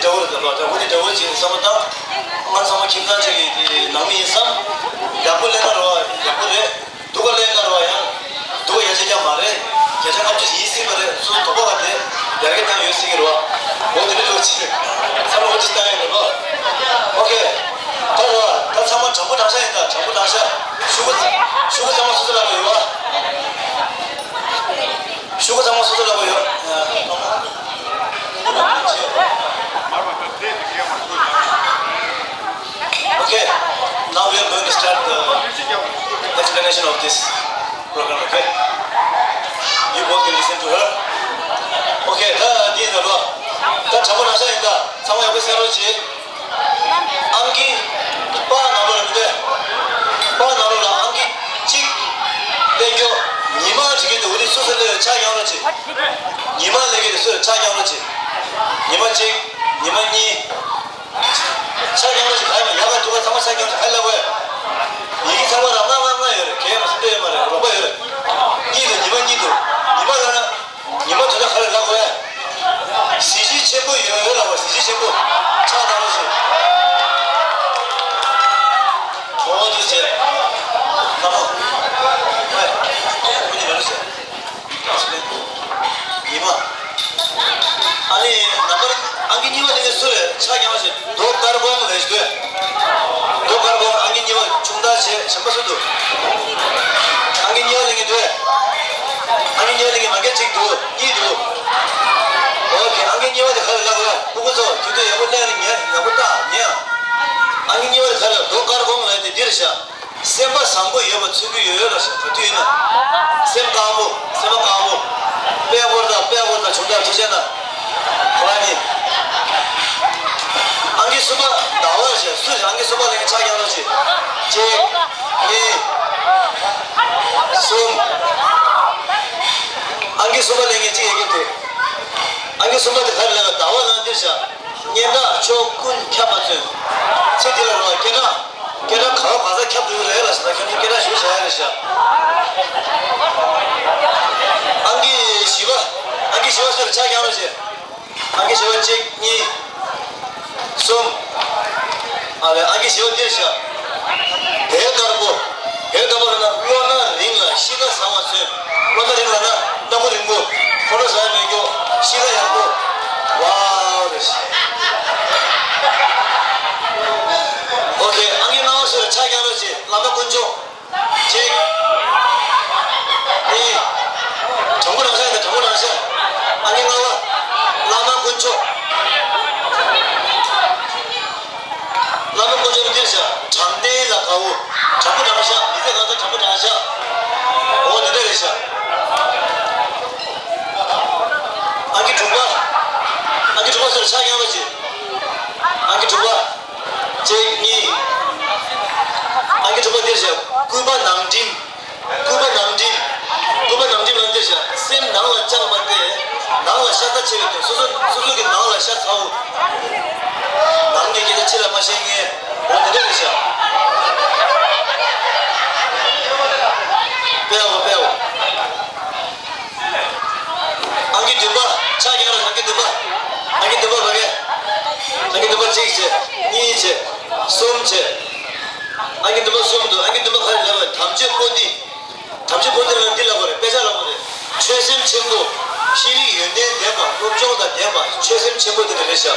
འདྲ་བོ་རེད། འདྲ་བོ་འདྲ་བོ་འདི་འདྲ་བོ་ཅིག་བསམ་བློ་བཏང་། ང་ཚང་མ་ཁྱིམ་ཚང་གཅིག་གི་དེ་ནང་མི་ཡིན་བསམ། ཡག་པོ་ལས་ན་རོ་ཡག་པོ་རེད། སྡུག་ག་ལས་ན་རོ་ཡང་སྡུག་ག་ཡ་ཆེ་རྐྱང་མ་རེད། བརྒྱ་ཆ་ལྔ་བཅུ་ཡིན་སྲིད་པ་རེད། སུ་དོགས་པ་བ་དེ་ཡར་རྒྱས་བཏང་ཡོད་སྲིད་ཀྱི་རོ། འོ་དེ་འདྲ་འདྲ་བོ་ཅིག་བསམ་བློ་ཅིག་བཏང་ཡོད་རེད་རོ། ཨོ་ཁེ། ད་རོ་ད་ཚང་མ་དྲང་པོ་དྲང་བཞག་ཡིན་ད། དྲང་པོ་དྲང་བཞག་ཤོག་གུ་ཤོག་གུ་ཚང་མ་སོ་སོ་ལ་གོ་ཡོད་བ། ཤོག་གུ་ཚང་མ་སོ་སོ་ལ་གོ་ཡོད། Okay, now we are going to start the explanation of this program, okay? You both can listen to her. Okay, ད་འདི་ཡིན་ད་རོ། ད་དྲང་པོ་དྲང་བཞག་ཡིན་ད། ཚང་མ་ཡག་པོ་གསན་རོགས་གྱིས། ཨང་ཀི་པ་ནང་ལོགས་ལ་མི་འདུག་པ་ནང་ལོགས་ལ་ཨང་ཀི་གཅིག་གཏན་འཁྱོག་ཉི་མ་བྲིས་ཀྱི་འདུག་འོ་དེ་སུ་སུ་ལས་ཆ་རྐྱང་རོགས་གྱིས། ཉི་མ་ལས་ཀྱི་འདུག་སུ་ཆ་རྐྱང་རོགས་གྱིས། ཉི་མ་གཅིག་ཉི་མ་གཉིས། ཆ་རྐྱང་རོགས་གྱིས། ག་ཡ་མ་ཡག་ག་འདུག་ག་ཚང་མ་ཆ་རྐྱང་རོགས་གྱིས། ག་ལ་བས། ཡི་གེ་ཚང་མ་ར་ལྔ་ལྔ་ལྔ་ཡོད་རེད། གས་མ་སུ་འདྲ་ཡོད་མ་རེད། རོགས་པ་ཡོད་རེད། གཉིས་འདུག་ཉི་མ་གཉིས་འདུག་ཉི་མ་ལ་ན། ཉི་མ་དོན་དག་ག་རེ་ལབ་དགོས། གཟི་བརྗིད་ཆེན་པོ་ཡོད་ལབ་པ། གཟི་བརྗིད་ཆེན་པོ་ཕྱག་བཏང་རོགས་ཞུ། ཨོ་དེ་བྱས། ལྷ་མོ། ཨེ། ཁོ་གཉིས་ལ་ལོ་བྱས། ཉི་མ། ཨ་ནི་ནམ་བར་ཨང་ཀི་གཉིས་པ་ལེན་མཁན་སུ་རེད། ཆ་རྐྱང་བ་བྱས། རྡོ་དཀར་སྒོང་ལེན་ཞུ་དོན། རྡོ་དཀར་སྒོང་ཨང་ཀི་གཉིས་པ་ཆུང་མཐའ་བྱས། གཞན་པ་སུ་འདུག་ཨང་ཀི་གཉིས་པ་ལེན་མཁན་འདུག་ཨང་ཀི་གཉིས་པ་ལེན་མཁན་མ་གཏོགས་གཅིག་འདུག་གཉིས་འདུག་ཨོ་ཁེ། ཨང་ཀི་གཉིས་པ་དེ་ག་རེ་ལབ་དགོས། ཕྲུ་གུ་ཚོ་དུས་ཚོད་ཡག་པོ་ལེན་རེ་ཉན། ཡག་པོ་ལྟ་ཉན། ཨང་ཀི་གཉིས་པ་དེ་ག་རེ་ལབ། རྡོ་དཀར་སྒོང་ལེན་དེ་འདིར་བཞག་སེམས་པ་བཟང་པོ་ཡོད་པ་མཚོན་གྱི་ཡོད་ལ་ཞེས་ག་དུས་ཡིན་ན། སེམས་དཀར་པོ། སེམས་པ་དཀར་པོ། དཔལ་འཁོར་དང་དཔལ་འཁོར་དང་བྱུང་དང་ཐུགས་ཆེན་དང་། ཁོ་རང་ནི། ཨང་ཀི་གསུམ་པ་ཟླ་བ་ཞེས་སུ་ཞིག་ཨང་ཀི་གསུམ་པ་ལེན་ཆ་རྐྱང་རོགས་ཞེས། གཅིག་གཉིས། གསུམ། ཨང་ཀི་གསུམ་པ་ལེན་མཁན་གཅིག་ཡོད་ཀྱི་འདུག་ཨང་ཀི་གསུམ་པ་དེ་ག་རེ་ལབ་པ། ཟླ་བ་ལ་འདིར་བཞག་སྙན་གྲགས་ཕྱོགས་ཀུན་ཁྱབ་པ་མཚོན། ཚེ་འདི་ལ་རོ་སྐད་གྲགས། སྐད་གྲགས་ག་བ་ག་ས་ཁྱབ་འགྲོ་གི་རེད་ལ་ཟེར་ན། ཁྱོད་ཚོ་སྐད་གྲགས་ཞུ་བྱ་ཡ་རེད་ཤག་ཨང་ཀི་བཞི་པ། ཨང་ཀི་བཞི་པ་སུ་རེད། ཆ་རྐྱང་རོགས་བྱེད། ཨང་ཀི་བཞི་པ་གཅིག་གཉིས། གསུམ། ཨ་ལས། ཨང་ཀི་བཞི་པ་འདིར་བཞག་བལ་དཀར་པོ། བལ་དཀར་པོ་ལབ་ན་བློ་སྣ་རིང་ལ་གཤིས་ཀ་བཟང་བ་མཚོན། བློ་སྣ་རིང་ལབ་ན་སྣ་ཁུག་རིང་པོ། ཁོང་ཁྲོ་ཟ་ཡ་མེད་མཁན། གཤིས་ཀ་ཡག་པོ། ཝའོ་རེད། ཨོ་ཁེ། ཨང་ཀི་ལྔ་པ་སུ་རེད། ཆ་རྐྱང་རོགས་བྱེད། བླ་མ་དཀོན་མཆོག་གཅིག་གཉིས། དྲང་པོ་རང་བཞག་དང་། དྲང་པོ་རང་བཞག་ཨང་ཀི་ལྔ་པ། བླ་མ་དཀོན་མཆོག་བླ་མ་དཀོན་མཆོག་འདིར་བཞག་དྲང་བདེན་ལ་དགའ་བོ། དྲང་པོ་རང་བཞག་མི་ཚེ་གང་ཚང་དྲང་པོ་རང་བཞག་འོ་དེ་འདྲ་རེད་བཞག་ཨང་ཀི་དྲུག་པ། ཨང་ཀི་དྲུག་པ་སུ་རེད། ཆ་རྐྱང་རོགས་བྱེད། ཨང་ཀི་དྲུག་པ། གཅིག་གཉིས། ཨང་ཀི་དྲུག་པ་འདིར་བཞག་སྐུད་པ་ནང་འགྲིམ། སྐུད་པ་ནང་འགྲིམ། སྐུད་པ་ནང་འགྲིམ་ལབ་འདིར་བཞག་སེམས་ནང་ལ་བཅངས་པ་སྟེ། ནང་ལ་ཤ་ཚ་ཆེ་བའི་དོན། སོ་སོ་སོ་སོ་གི་ནང་ལ་ཤ་ཚ་བོ། ནང་ནས་སྐད་ཆ་ཕྱི་ལ་མ་བཤད་མཁན། འོ་དེ་འདྲ་རེད་བཞག་དཔེ་འོ། དཔེ་འོ། ཨང་ཀི་བདུན་པ། ཆ་རྐྱང་རོགས། ཨང་ཀི་བདུན་པ། ཨང་ཀི་བདུན་པ་ཕ་གི། ཨང་ཀི་བདུན་པ་གཅིག་བྱས། གཉིས་བྱས། གསུམ་བྱས། ཨང་ཀི་བདུན་པ་གསུམ་འདུག་ཨང་ཀི་བདུན་པ་ག་རེ་ལབ་པ། དམ་ཆོས་པོ་ཏི། དམ་ཆོས་པོ་ཏི་ལབ་འདི་ལབ་པ་རེད། དཔེ་ཆ་ལབ་པ་རེད། ཆོས་སེམས་ཆེན་པོ། ཤེས་རིག་ཡོན་ཏན་ལྡན་པ། སློབ་སྦྱོང་དང་ལྡན་པ། ཆོས་སེམས་ཆེན་པོ་དེ་འདྲ་རེད་བཞག་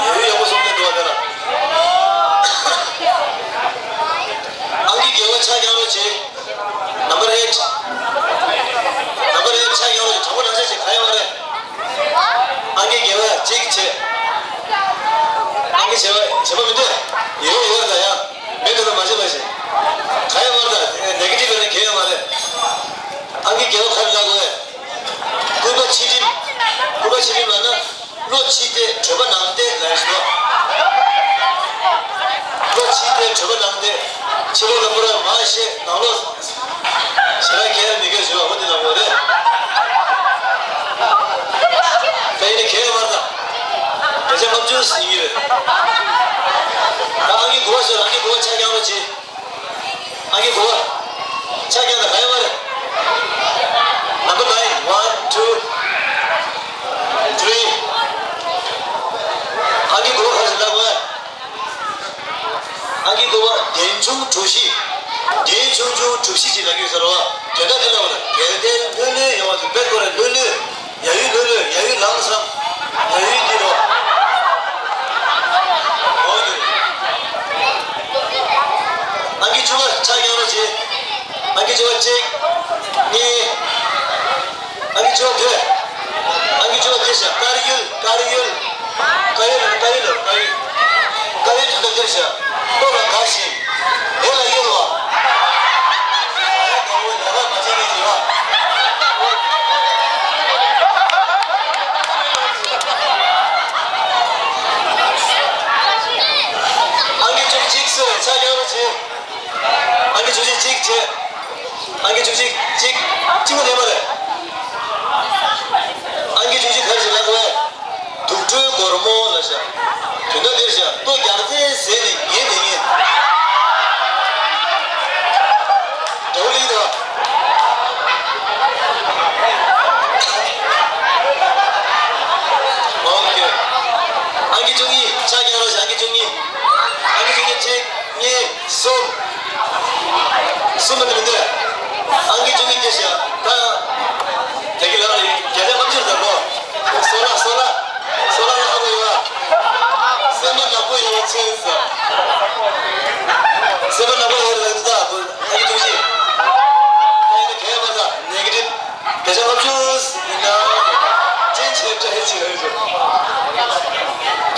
ཡོད་ཡོད་ཡག་པོ་གསུངས་ཏེ་འདུག་བ་དེ་ལ། ཨང་ཀི་བརྒྱད་པ་ཆ་རྐྱང་རོགས་བྱེད། Number eight། Number eight ཆ་རྐྱང་རོགས་བྱེད། དྲང་པོ་རང་བཞག་བྱེད། ག་ཡོད་མ་རེད། ཨང་ཀི་བརྒྱད་པ་གཅིག་བྱེད། ཨང་ཀི་བྱེད་པ་བྱེད་པ་མི་འདུག་ཡོད་ཡོད་ད་ཡ། མེད་ད་མ་བྱེད་མ་བྱེད། ག་ཡོད་མ་རེད་ད། ནེ་གེ་ཊིབ་ཡོད་ན་གལ་ཡོད་མ་རེད། ཨང་ཀི་བརྒྱད་པ་ག་རེ་ལབ་དགོས། སྐུད་པ་ཕྱི་འགྲིམ། སྐུད་པ་ཕྱི་འགྲིམ་ལབ་ན། བློ་ཕྱི་བལྟས་གྲོད་པ་ནང་བལྟས་ལབ་ཡ་ཞིག་འདུག་བློ་ཕྱི་བལྟས་གྲོད་པ་ནང་བལྟས། ཕྱི་ལོགས་ལ་པུ་ར་མ་བཤད། ནང་ལོགས་ཞེ་དྲག་ཁྱེར་མི་དགོས་ཞུ་བ་འོ་དེ་ལ་འོ་རེད། ད་ཡིན་ནའི་ཁྱེར་མ་ད། བརྒྱ་ཆ་ལྔ་བཅུ་ཟིན་གྱི་རེད། ད་ཨང་ཀི་དགུ་པ་བཟོས། ཨང་ཀི་དགུ་པ་ཆ་རྐྱང་རོགས་བྱེད། ཨང་ཀི་དགུ་པ། ཆ་རྐྱང་ད་ག་ཡོད་མ་རེད། Number nine, one, two, three, ཨང་ཀི་དགུ་པ་གདན་ཆུང་གྲུ་བཞི། གདན་ཆུང་ཆུང་གྲུ་བཞི་ཅིག་ལ་ཡོད་ཟེར་བ། དོན་དག་འདི་ལ་བ་ལ་གལ་ཏེ་ལྷོད་ལྷོད་ཡོང་བ་ཚོ་དཔེ་ཁོ་ར་ལྷོད་ལྷོད། ཡ་ཡུལ་ལྷོད་ལྷོད། ཡ་ཡུལ་ལངས་སམ། ཡ་ཡུལ་འདི་རོ། འོ་འདི། ཨང་ཀི་བཅུ་པ་ཕྱག་རྒྱང་རོ་བྱེད། ཨང་ཀི་བཅུ་པ་གཅིག་གཉིས། ཨང་ཀི་བཅུ་པ་བདུན། ཨང་ཀི་བཅུ་པ་བདུན་བཞག་དཀར་ཡོལ། དཀར་ཡོལ། དཀར་ཡོལ། དཀར་ཡོལ། དཀར་ཡོལ། དཀར་ཡོལ་དུས་ད་འདིར་བཞག་ལྟོ་ལ་དགའ་ཞིང་། དེ་ལ་གཡོལ་བ། ཨ་ཡ་དགའ་བོ་ལས་ཀ་མ་བྱེད་མཁན་ཞིག་ལ། ཨང་ཀི་བཅུ་གཅིག་སུ་རེད་ཆ་རྒྱག་རོགས་བྱེད། ཨང་ཀི་བཅུ་གཅིག་གཅིག་བྱེད། ཨང་ཀི་བཅུ་གཅིག་གཅིག་གཅིག་པོ་ལེན་པ་རེད། ཨང་ཀི་བཅུ་གཅིག་ག་རེ་ཞིག་ལབ་དགོས། དུག་སྦྲུལ་སྒོར་མོ་ལ་བཞག་དོན་དག་འདིར་བཞག་ལྟོ་རྒྱག་རྩེ་ཟས་ནས་ཉལ་བསྡད་མཁན། འདྲ་བོ་ལེན་དང་། ཨོ་ཁེ། ཨང་ཀི་བཅུ་གཉིས་ཆ་རྒྱག་རོགས་བྱེད། ཨང་ཀི་བཅུ་གཉིས། ཨང་ཀི་བཅུ་གཉིས་གཅིག་གཉིས། གསུམ། གསུམ་མ་དེ་མི་འདུག་ཨང་ཀི་བཅུ་གཉིས་སྐྱེས་ཤག་ད། དེ་གི་ལག་ལ་བརྒྱ་ཆ་ལྔ་བཅུ་ཟེར་གོ། སོ་ལ་སོ་ལ། སོ་ལ་ལ་ཧ་གོ་ཡོད་ཨ། སེམས་པ་ནག་པོ་ཡོད་པ་མཚོན་ཟེར། སེམས་པ་ནག་པོ་ཡོད་རེད་ད་ཨང་ཀི་བཅུ་གཉིས། ད་ཡིན་ན་གས་མ་ད་ནེ་གེ་ཊིབ། བརྒྱ་ཆ་ལྔ་བཅུ་ཡིན་ན། ཅན་ཆེ་བཀྲ་ཧེ་ཆེ་རེད་ཟེར།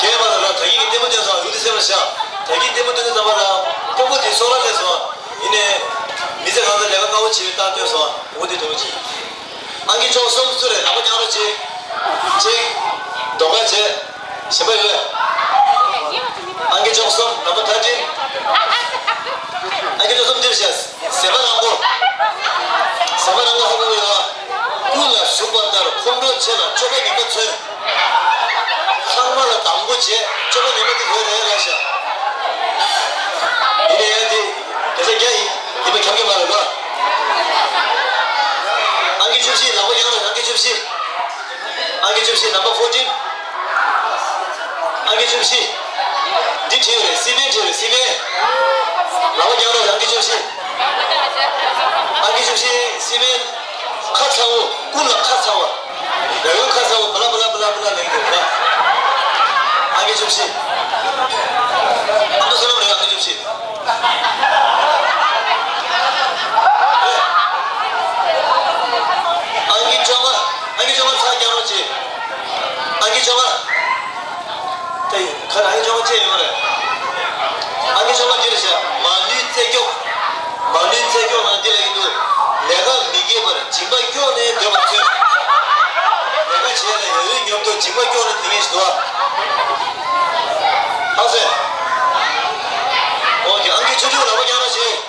གས་མ་ད་ད་ད་གིན་གི་ལྟད་མོ་བསྟན་སོང་ཡུལ་དེ་སེམས་ལ་བཞག་ད་གིན་ལྟད་མོ་བསྟན་དུས་ཙམ་པ་ལ་སྤོ་བོ་དེ་སོ་ལ་སླེབས་སོང་། ཡིན་ནའི། མི་ཚེ་གང་ཚེ་ལས་ཀ་དཀའ་བོ་བྱེད་པའི་རྟགས་སྟོན་སོང་། འོ་དེ་དོན་གྱིས། ཨང་ཀི་བཅུ་གསུམ་སུ་རེད་ལག་པ་བརྐྱང་རོགས་བྱེད། གཅིག་ལྡོག་ཁ་བྱེད། གཞན་པ་ཡོད། ཨང་ཀི་བཅུ་གསུམ་ནམ་པ་ཐ་ཏིན། ཨང་ཀི་བཅུ་གསུམ་འདིར་བྱས། ཟེ་མ་རང་མགོ། ཟེ་མ་རང་མགོ་ཧ་གོ་གི་ཡོད། ཀུན་ལ་ཟུག་པ་ལྟར་ཁོང་ཁྲོ་ཆེ་ལ་སྤྱོད་པ་ངན་པ་མཚོན། ཚང་མ་ལ་དང་པོ་བྱས་སྤྱོད་པ་ངན་པ་འདི་ཡོད་རེད་ལབ་ཤག་ཡིན་ནའི་ཡང་འདི་དེ་ཚོ་རྒྱ་ཡིན་ཡིན་པ་ཁྱབ་ཀྱི་མ་རེད་པ། ཨང་ཀི་བཅུ་བཞི་ལག་པ་བརྐྱང་རོགས། ཨང་ཀི་བཅུ་བཞི། ཨང་ཀི་བཅུ་བཞི་number fourteen། ཨང་ཀི་བཅུ་བཞི། འདི་བྲིས་ཡོད་རེད། སི་པན་བྲིས་ཡོད་རེད། སི་པན། ལག་པ་བརྐྱང་རོགས། ཨང་ཀི་བཅུ་བཞི། ཨང་ཀི་བཅུ་བཞི་སི་པན། ཁ་ཚ་བོ། ཀུན་ལ་ཁ་ཚ་བ། ཡ་ཡོ་ཁ་ཚ་བོ་བ་ལ་བ་ལ་བ་ལ་བ་ལ་ལེན་གྱི་རེད། ཨང་ཀི་བཅུ་བཞི། ཨ་མདོ་བསོད་ནམས་རེད། ཨང་ཀི་བཅུ་བཞི། ཨང་ཀི་བཅོ་ལྔ། ཨང་ཀི་བཅོ་ལྔ་ཚར་རྒྱག་རོགས་གྱིས། ཨང་ཀི་བཅོ་ལྔ། དེ་ཁ་ཨང་ཀི་བཅོ་ལྔ་ཅི་ཡོད་རེད། ཨང་ཀི་བཅོ་ལྔ་འདི་རེད་ཤག་མ་ལུས་རྩེ་སྐྱོག་མ་ལུས་རྩེ་སྐྱོག་ནང་འདི་ལ་ཡིན་འདུག་ལས་ཀ་མི་དགྱེས་པར་སྦྱིན་པ་སྐྱོག་ནས་སྡོད་པ་མཚོན། ལས་ཀ་བྱས་ལ་ཡ་ཡོད་ཉོབ་ཏོ་སྦྱིན་པ་སྐྱོག་ནས་དེ་ངེས་ཤིག་འདུག་ཨ། ཧང་སེ། ཨོ་ཁེ། ཨང་ཀི་བཅུ་དྲུག་ལག་པ་བརྐྱང་རོགས་བྱེད།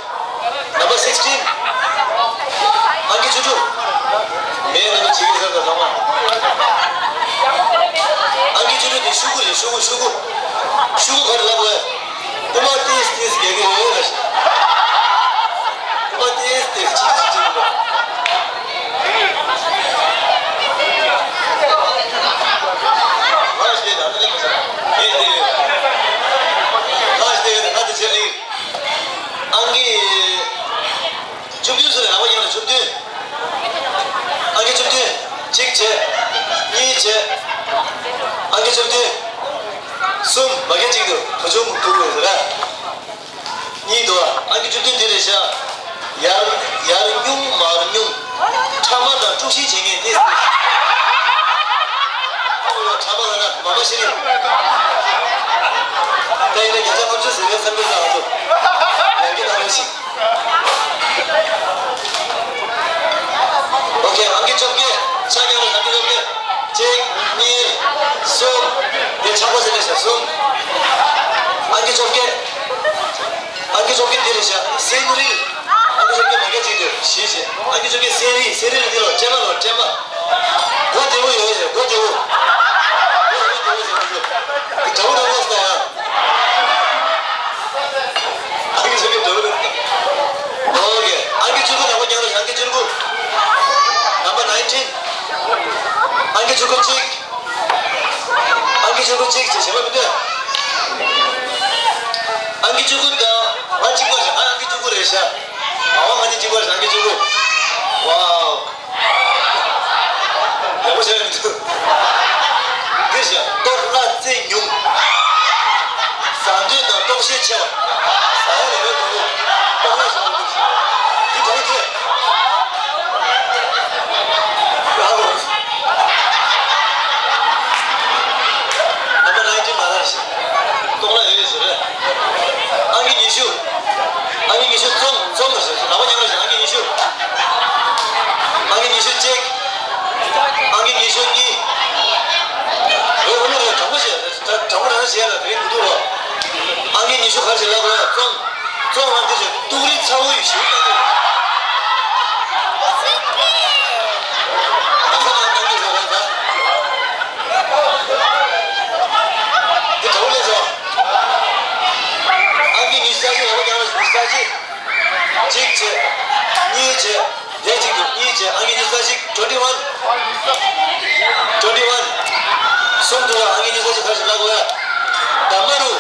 Number sixteen། ཨང་ཀི་བཅུ་དྲུག་མེད་ན་ཅིག་ཟེར་དང་ཚང་མ། ཨང་ཀི་བཅུ་དྲུག་དེ་ཤུ་གུ་རེད། ཤུ་གུ་ཤུ་གུ། ཤུ་གུ་ག་རེ་ལབ་དགོས། རྐུ་མ་ཏིས་ཏིས་རྒྱག་གི་ཡོད་ལ། རྐུ་མ་ཏིས་ཏིས་ཅིག་ཅིག་ཅིག་ལ། ལགས་ཏེ་ད་ལྟ་ལེགས་པ་ཟེར། ངས་དེ་ཡོད། ལགས་ཏེ་ཡོད་ན་དེ་བྱེད་ལེགས། ཨང་ཀི་བཅུ་བདུན་ཟེར་ནས་ལག་པ་བརྐྱངས་ནས་བཅུ་བདུན། ཨང་ཀི་བཅུ་བདུན། གཅིག་བྱས། གཉིས་བྱས། ཨང་ཀི་བཅུ་བདུན། གསུམ། མ་གི་གཅིག་འདུག་བུ་ཆུང་འདུག་དགོས་ཟེར་ར། གཉིས་འདུག་ཨང་ཀི་བཅུ་བདུན་འདི་རེད་ཤག་ཡར་ཡར་སྨྱུང་མར་སྨྱུང་། ཕྲ་མ་དང་དཀྲུག་ཤིང་བྱེད་མཁན་དེ་སྲིད། ཨ་ཕྲ་མ་ལ་ན་མ་མ་ཤི་རེད། ད་ཡིན་ན་བརྒྱ་ཆ་ལྔ་བཅུ་ཟེར་བའི་བསམ་པའི་ལ་ང་ཚོ་ཡར་རྒྱས་གནང་རོགས་ཞིག་ཨོ་ཁེ། ཨང་ཀི་བཅོ་བརྒྱད། ཆ་རྐྱང་རེད། ཨང་ཀི་བཅོ་བརྒྱད། གཅིག་གཉིས། གསུམ། དེ་ཆག་པ་ཟེར་ནས་བྱ། གསུམ། ཨང་ཀི་བཅོ་བརྒྱད། ཨང་ཀི་བཅོ་བརྒྱད་འདི་རེད་བྱ། སེན་རིལ། ཨང་ཀི་བཅོ་བརྒྱད་མ་སྐད་ཅིག་འདུག་བཞི་བྱས། ཨང་ཀི་བཅོ་བརྒྱད་སེན་རིལ། སེན་རིལ་འདི་ལོ་སྤྲད་པ་ལོ་སྤྲད་པ། སྒོ་བདེ་བོ་ཡོད་རེད། སྒོ་བདེ་བོ། སྒོ་ཡོད་བདེ་བོ་ཟེར་འདུག་དགྲ་བོ་རང་ལོག་སྟེ་ཡ། ཨང་ཀི་བཅུ་དགུ་འགྲོ་གི་རེད། ཨོ་ཁེ། ཨང་ཀི་བཅུ་དགུ་ནག་པོ་རྒྱག་རོགས། ཨང་ཀི་བཅུ་དགུ། Number nineteen། ཨང་ཀི་བཅུ་དགུ་གཅིག་ཨང་ཀི་བཅུ་དགུ་གཅིག་བྱས། གཞན་པ་མི་འདུག་ཨང་ ཨང་ཀི་བཅུ་དགུ་དང་ང་གཅིག་པ་རེད། ང་ཨང་ཀི་བཅུ་དགུ་རེད་ཤག་ཨ་ང་གཉིས་གཅིག་པ་རེད། ཨང་ཀི་བཅུ་དགུ། ཝའོ། ཡག་པོ་བྱས་མི་འདུག་འདི་བཞིན་ལྟོགས་སླ་རྩེ་ཉུང་། ཟ་འདོད་དང་ལྟོགས་ཤས་ཆེ་བ། ཟ་ཡ་ལས་ཡོད་དོ། ལྟོགས་སླ་ཞིག་འདུག་འདི་གང་དེ། ཨ་ལོ། ནམ་པ་ནའིན་ཊིན་ང་རང་ཞིག་ལྟོགས་སླ་ཡོད་ཡོད་ཟེར་རེད། ཨང་ཀི་ཉི་ཤུ། ཨང་ཀི་ཉི་ཤུ་རྩོམ་རྩོམ་ཟེར་ཟེར། ལག་པ་མཉམ་ར་ཞིག་ཨང་ཀི་ཉི་ཤུ། ཨང་ཀི་ཉི་ཤུ་གཅིག་ཨང་ཀི་ཉི་ཤུ་གཉིས། འོ་འོ་ནི་རེད། དྲང་པོ་བྱས་དྲང་པོ་རང་བྱས་ལ་དེ་རིང་དུ་འདུག་རོགས། ཨང་ཀི་ཉི་ཤུ་ག་རེ་ཞིག་ལབ་དགོས་ཡ། རྩོམ་རྩོམ་ལ་འདི་བྱས་ཏུག་རི་ཚ་བོ་ཡི་ཞིག་བཏང་གི་རེད། ང་ཚ་ལ་བཏང་གི་རེད་རང་ཚ། འདི་གྲོགས་ལས་སོ། ཨང་ཀི་ཉི་ཤུ་རྩ་གཅིག་ལ་བ་རྒྱག་རོགས། ཉི་ཤུ་རྩ་གཅིག་གཅིག་བྱས། གཉིས་བྱས། ལས་གཅིག་ཏུ་གཉིས་བྱས། ཨང་ཀི་ཉི་ཤུ་རྩ་གཅིག twenty one twenty one། གསུམ་དུ་ལ་ཨང་ཀི་ཉི་ཤུ་རྩ་གཅིག་ག་རེ་ཞིག་ལབ་དགོས་ཡ། ད་མ་རུ།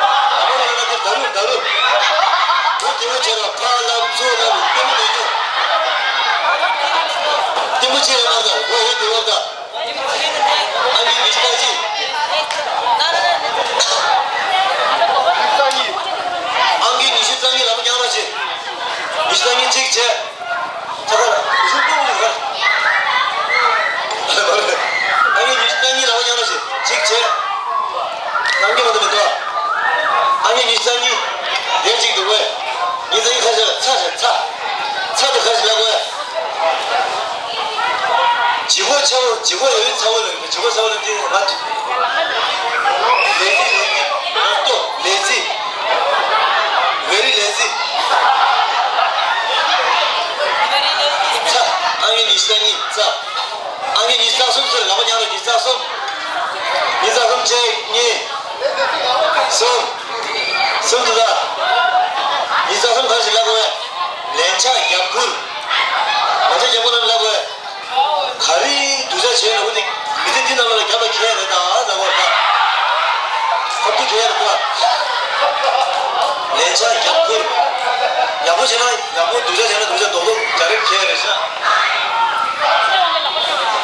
ད་མ་རུ་ལ་ན་དེ་ད་རུ་ད་རུ། བུ་དེ་མོ་བྱས་ལ་ཕ་ལབ་ཚུ་ལབ་ལྟད་མོ་མེད་རྒྱུ། ལྟད་མོ་བྱས་ལ་མ་ད་བུ་ཡོད་དེ་བ་ད། ཨང་ཀི་ཉི་ཤུ་རྩ་གཅིག་ཨང་ཀི་ཉི་ཤུ་རྩ་གཉིས་ལ་བ་རྒྱག་རོགས་བྱེད། ཉི་ཤུ་རྩ་གཉིས་གཅིག་བྱས། ཚ་ཚ་ལ་ཉི་ཤུ་རྩ་གཉིས་ལ་བ་རྒྱག་རོགས་བྱེད། ཨང་ཀི་ཉི་ཤུ་རྩ་གཉིས་ལ་བ་རྒྱག་རོགས་བྱེད། གཅིག་བྱས། ནམ་རྒྱུན་མ་གཏོགས་མི་འདུག་ཨང་ཀི་ཉི་ཤུ་རྩ་གཉིས། ལན་གཅིག་འདུག་གས། ཉི་ཤུ་རྩ་གཉིས་ཁ་ཤས་ལ་ཚ་ཞེས་ཚ། ཚ་དེ་ཁ་ཤས་ལ་གོ་ཡ། ལྗིད་ཁོག་ཆེ་བོ། ལྗིད་ཁོག་ཡོད་ཚ་བོ་ལ་ཡོད། ལྗིད་ཁོག་ཚ་བོ་ལ་དེ་ང་ལེ་ཛི་ལེ་ཛི། ལེ་ཛི། ལེ་ཛི། Very lazy། ཚ། ཨང་ཀི་ཉི་ཤུ་རྩ་གཉིས་ཚ། ཨང་ཀི་ཉི་ཤུ་རྩ་གསུམ་ཟེར། ལག་པ་མཉམ་ར། ཉི་ཤུ་རྩ་གསུམ། ཉི་ཤུ་རྩ་གསུམ་གཅིག་གཉིས། གསུམ། གསུམ་དུ་ད། ཉི་ཤུ་རྩ་གསུམ་ག་རེ་ཞིག་ལབ་དགོས། ལན་ཆགས་རྒྱབ་ཁུར། ལན་ཆགས་རྒྱབ་ཁུར་ལབ་དགོས། ག་རེ་སྡུག་ཅག་བྱས་ན་འོ་དེ་མི་ཚེ་འདི་ནང་ལ་རྒྱབ་ལ་འཁྱེར་རེད་ད་ལབ་པ་རེད་ད། ཁ་ཐུག་འཁྱེར་རེད་ད། ལན་ཆགས་རྒྱབ་ཁུར། ཡག་པོ་བྱས་ན་ཡག་པོ། སྡུག་ཅག་བྱས་ན་སྡུག་ཅག་རྡོག་རྡོག་རྒྱག་རེས་འཁྱེར་རེད་ཤག་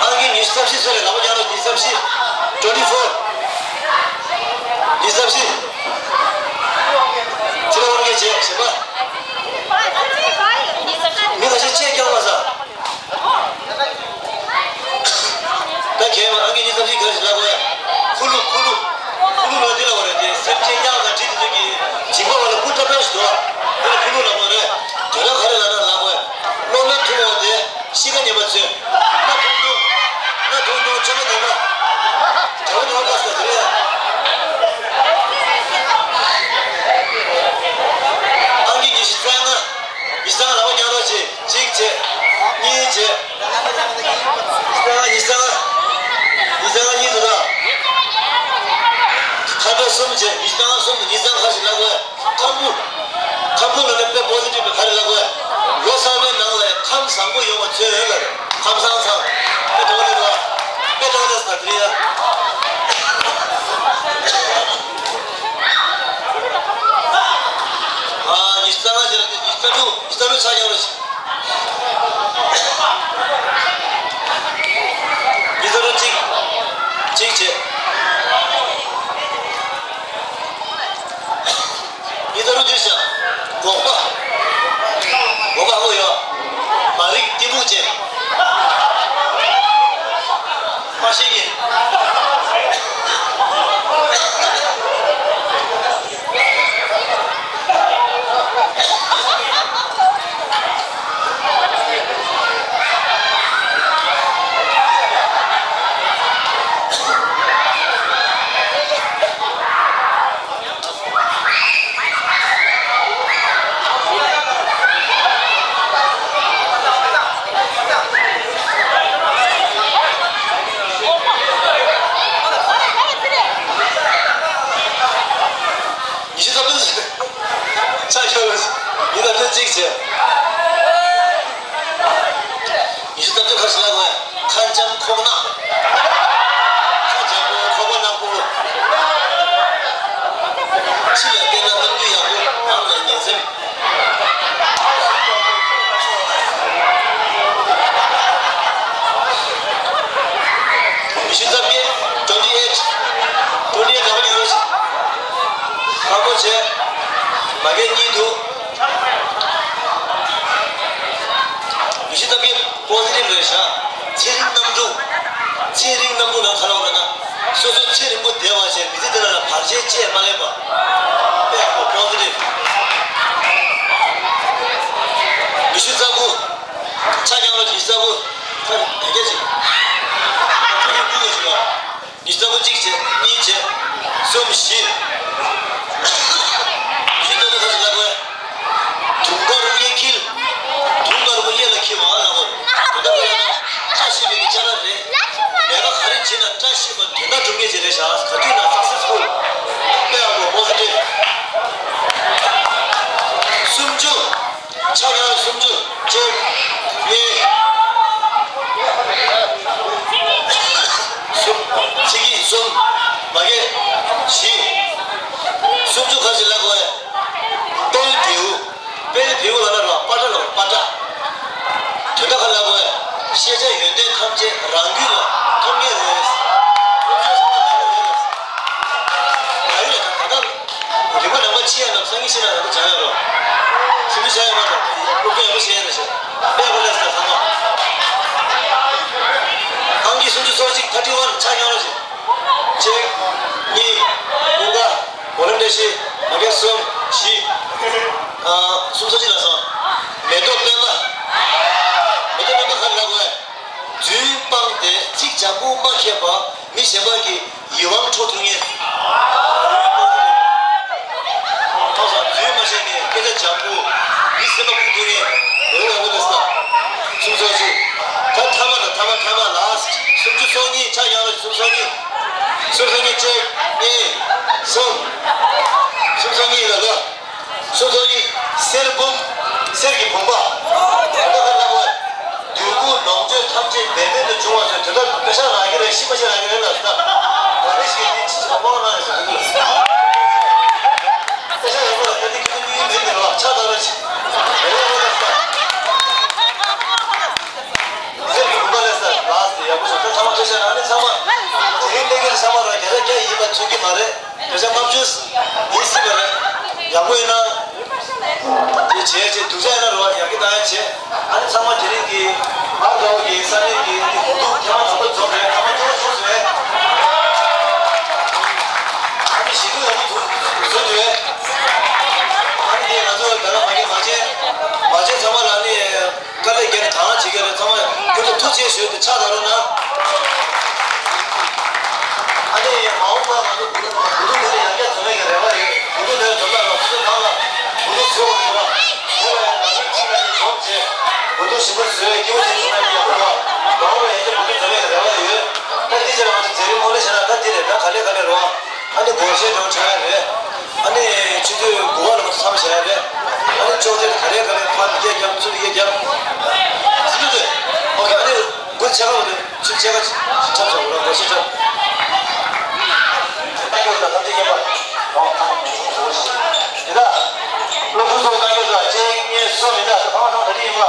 ཨང་ཀི་ཉི་ཤུ་རྩ་བཞི་ཟེར་རེད། ལག་པ་རྒྱག་རོགས། ཉི་ཤུ་རྩ་བཞི། twenty four། ཉི་ཤུ་རྩ་བཞི། ཕྱི་ལ་དབང་སྐད་བྱས་གཞན་པ། མི་ཁ་ཤས་ཆེད་རྐྱང་བ་ས། ད་གས་མ་ཨང་ཀི་ཉི་ཤུ་རྩ་བཞི་ག་རེ་ཞིག་ལབ་དགོས་ཡ། ཁུ་ལུ། ཁུ་ལུ། ཁུ་ལུ་ལ་འདི་ལབ་པ་རེད་དེ། སེམས་ཅན་གཡག་དང་གྲི་དེ་ཚོ་གི་འཇིགས་པ་བ་ལ་སྐུ་ཀྲབ་ཀྲབ་ཞིག་འདུག་ཨ། དེ་ལ་ཁུ་ལུ་ལབ་དགོས་རེད། དོན་དག་ག་རེ་ལབ་ན་ལབ་དགོས། བློ་སྣ་ཐུང་བ་དེ་གཤིས་ཀ་ངན་པ་ཚོས། སྣ་ཐུང་ཉུང་། སྣ་ཐུང་ཉུང་། ཆོ་ག་ངན་པ། གྲྭ་བ་ཉུང་བ་ལ་ཟེར་དེ་རེད་ཡ། ཨང་ཀི་ཉི་ཤུ་རྩ་ལྔ། ཉི་ཤུ་རྩ་ལྔ་ལ་བ་རྒྱག་རོགས་བྱེད། གཅིག་བྱས། གཉིས་བྱས། ཉི་ཤུ་རྩ་ལྔ། ཉི་ཤུ་རྩ་ལྔ། ཉི་ཤུ་རྩ་ལྔ་གཉིས་འདུག་ད། ཁ་འདྲ་གསུམ་བྱས། ཉི་ཤུ་རྩ་ལྔ་གསུམ་དང་ཉི་ཤུ་རྩ་ལྔ་ཁ་ཞིག་ལབ་དགོས། ཁམ་བུ། ཁམ་བུ་ལབ་ན་དཔེ་པོ་སི་ཊིབ་ག་རེ་ལབ་དགོས། ལོ་གསར་པའི་ནང་ལ་ཡང་ཁམས་བཟང་པོ་ཡོང་བ་བརྩོན་ལབ་རེད། ཁམས་བཟང་བཟང་། དཔེ་དྲང་བ་རེད་འདུག་ཨ། དཔེ་དྲང་བ་རེད་ཟེར་དེ་རེད་ཡ། ཨ། ཉི་ཤུ་རྩ་ལྔ་བྱས་ན་དེ་ཉི་ཤུ་རྩ་དྲུག་ཉི་ཤུ་རྩ་དྲུག་ཆག་ཡོང་རེད། ཉི་ཤུ་རྩ་དྲུག་གཅིག་གཅིག་བྱས། ཉི་ཤུ་རྩ་དྲུག་འདིར་བཞག་སྒོག་པ། སྒོག་པ་ཧ་གོ་ཡོད། མ་རིག་གཏི་མུག་ཅན། མ་ཤེས་ཀྱི། པོ་སི་ཊིབ་རེད་ཤག་ཚེ་རིང་རྣམ་དྲུག་ཚེ་རིང་རྣམ་དྲུག་ལ་ཁ་ལོ་ར་ན། སོ་སོ་ཚེ་རིང་པོ་བསྡད་པ་བྱས་མི་ཚེ་འདི་ལ་ལ་བར་ཆད་བཅས་མ་སླེབས་པ། དཔེ་ཡག་པོ་པོ་སི་ཊིབ། ཉི་ཤུ་རྩ་དགུ། ཆ་རྐྱང་རོ་ཉི་ཤུ་རྩ་དགུ། ཁ་ཡ་རྒྱ་ཅིག་ཁ་ཁུ་ཁུ་ཁུ་ཅིག་ལ། ཉི་ཤུ་རྩ་དགུ་གཅིག་བྱས། གཉིས་བྱས། གསུམ་བཞི། ཉི་ཤུ་རྩ་དགུ་ཁ་ཅིག་ལ་གོ་ཡ། དུང་དཀར་པོ་གཡས་འཁྱིལ། དུང་དཀར་པོ་གཡས་ལ་འཁྱིལ་བ་ལ་གོ། དོན་དག་ག་ལ་ན་བཀྲ་ཤིས་པའི་གི་ཅ་ལག་རེད། ལས་ཀ་ག་རེ་བྱེད་ན་བཀྲ་ཤིས་པ་དོན་དག་སྒྲུབ་མཁན་ཅིག་རེད་ཤག་ག་དུས་ན་སག་སེ་སི་ཕུལ། དཔེ་ཡག་པོ་པོ་སི་ཊིབ། སུམ་ཅུ། ཆ་ག་སུམ་ཅུ། གཅིག་གཉིས། གསུམ། ཚིག་གི་གསུམ། མ་གི་བཞི། སུམ་ཅུ་ཁ་ཅིག་ལ་གོ་ཡ། དཔལ་བེའུ། དཔལ་བེའུ་ལ་ན་ར་པ་ཏྲ་ལ་པ་ཏྲ། དོན་དག་ག་ལ་གོ་ཡ། ཤེས་བྱ་ཡོན་ཏན་ཐམས་ཅད་རང་རྒྱུད་ལ་ཐོབ་ངེས་རེད། སློབ་སྦྱོང་ཚང་མ་རང་རྒྱུད་ལ་རེད། རང་རྒྱུད་ལ་ད་ད་ལྟ། རིམ་པ་རིམ་པ་ཕྱི་ཡ་ནང་སང་ཉིན་ཕྱི་ནང་ལ་སྦྱང་ཡ་རོགས། ཞིབ་ཏུ་བྱ་ཡ་མ་གཏོགས་སློབ་སྦྱོང་ཡག་པོ་བྱེད་ཡ་རེད་ཤག་དཔེ་ཡག་པོ་ལས་ས་ཚང་མ། ཨང་ཀི་སུམ་ཅུ་སོ་གཅིག་ཐར་ཊི་ཝན་ཆ་རྐྱང་རོ་ཞིག་གཅིག་གཉིས། ཀུན་དགའ། བོ་ལན་ཊི་ཡར་ཤིབ། མ་གི་གསུམ་བཞི། ཨ། སུམ་ཅུ་སོ་གཅིག་ལ་སོང་། མེ་ཏོག་པད་མ། མེ་ཏོག་པད་མ་ག་རེ་ལབ་དགོས། རྫུན་སྤངས་ཏེ་ཚིག་འཇམ་པོ་མ་བཤད་པ། མི་གཞན་པ་གི་ཡིད་དབང་འཕྲོག་ཐུབ་མཁན། ཐོག་སོ་རྫུན་མ་བཤད་མཁན། སྐད་ཆ་འཇམ་པོ། མི་སེམས་པ་ཁུག་ཐུབ་མཁན། འོ་ཡག་པོ་ལས་ས། སུམ་ཅུ་སོ་གཅིག་ད་ཐ་མ་དང་ཐ་མ་ཐ་མ་ལ། སུམ་ཅུ་སོ་གཉིས་ཆ་ཡང་ལ་སུམ་ཅུ་སོ་གཉིས། སུམ་ཅུ་སོ་གཉིས་གཅིག་གཉིས། གསུམ། སུམ་ཅུ་སོ་གཉིས་ལ་ལ། སོ་སོ་ཡི་གསེར་བུམ། གསེར་གྱི་བུམ་པ། ད་ལྟ་ཁ་ལ་བ། འདོད་དགུ་ལོངས་སྤྱོད་ཐམས་ཅད་བེད་མེད་དུ་འབྱུང་བ་ཚོས་དེ་ལྟར་དཔེ་ཆ་རག་གི་རེད། ཤི་མ་ཤི་རག་གི་རེད་ལ་ཟེར། ད་རེ་ཞིག་དེ་ཅི་ཆ་པོ་ན་རེད་ཟེར་གི་འདུག་དཔེ་ཆ་ཡག་པོ་ལ་ད་དེ་ཁྱི་ཚོ་མི་ཡིན་མིན་དེ་ལ་ཆ་ད་ར་ཆི་རེད་ལ་ཟེར། གསེར་གྱི་བུམ་པ་ལ་ཟེར་ལ་ཟེར། ཡག་པོ་ཞིག་ད་ཚང་མ་དཔེ་ཆ་རག་ནི་ཚང་མ་དེ་རིང་གླེང་གི་རེད། ཚང་མ་ར་རྒྱ་ཆ་རྒྱ་ཡིན་པ་མཚོན་གྱི་མ་རེད། དེ་ཚོ་ལྔ་བཅུ་ཡིན་སྲིད་པ་རེད། ཡག་པོ་ཡིན་ན། དེ་བྱས་བྱས་སྡུག་ཅག་ཡིན་ན་རེད་བ། ཡག་གི་ད་ཡ་བྱས། ཨ་ནི་ཚང་མ་དེ་རིང་གི་ང་འདྲ་བོ་གི་ས་གནས་ཀྱི་དེ་མུ་ཏུ་ཁྱེད་རང་ཚོ་འཛོམས་རེད། ཚང་མ་ཐུགས་རྗེ་ཆེ་ཞུ་རེད། ཨ་ནི་ཞི་ཐུ་ཡག་པོ་འདུག་བཟོ་དུས། ཨ་ནི་དེ་ང་ཚོ་ད་ལ་མ་གི་མ་བྱས། མ་བྱས་ཚང་མ་ལ་ནི། དཀའ་ལས་བརྒྱབ་ནས་དང་བླངས་བྱེད་ཀྱི་རེད། ཚང་མ་ཁྱོད་ཚོ་ཐུགས་རྗེ་ཆེ་ཞུས་ཏེ་ཕྱག་དང་རོགས་གནང་། ཨ་ནི་མ་འོངས་པར་ང་ཚོ་དགུ་དགུ་ཐུག་དེ་ནས་ཡར་རྒྱས་འཛོམས་ཡས་ཀྱི་རེ་བ་ཡོད། དགུ་ཐུག་དེ་ནས་འཛོམས་ན་རོགས། སོ་སོ་ནང་ལ་དགུ་ཐུག་བཟོས་དགོས་ཀྱི་རེད་བ། དེ་བས་ང་ཚོ་གཅིག་ལ་གཅིག་འཛོམས་བྱས་དགུ་ཐུག་ཞིམ་པོ་བཟོས། སྐྱིད་པོ་བྱས་འཛོམས་ན་ཡག་པོ་རེད་བ། མ་འོངས་པར་ཡར་རྒྱས་དགུ་ཐུག་འཛོམས་ཡས་ཀྱི་རེ་བ་ཡོད། ད་འདི་རྗེས་ལ་ང་ཚོ་མཛད་རིམ་སྔོན་ལ་བྱས་ན་ད་འདི་རེད། ད་ག་ལེ་ག་ལེ་རོགས། ཨ་ནི་སྒོར་གཞས་འགྲོ་འཆར་ཡ་རེད། ཨ་ནི་ཆུ་ཚོད་དགུ་པ་ལ་མ་མཚམས་བཞག་ཡ་རེད། ཨ་ནི་ཅོག་ཙེ་ག་རེ་ག་རེ་ཕར་འདི་གས་རྒྱབ་ཚུར་འདི་གས་རྒྱབ། ཟིན་འདུག་དེ། ཨོ་ཁེ། ཨ་ནི་སྒོར་ཕྱེད་ཀ་ལ་དེ་ཆུ་ཕྱེད་ཀ་འཁྲབ་བཞག་རོགས། སྒོར་གཞས་འཁྲབ། ད་སྐྱོ་ད་ཐམས་ཅད་མཁྱེན་པ། འོ། དེ་ད། སློབ་ཕྲུག་ཚོ་ད་སྐྱོ་ད་གཅིག་གཉིས་གསུམ་ཡིན་ད། ད་ཕ་མ་ཚང་མ་ད་དེ་ཡིན་པ།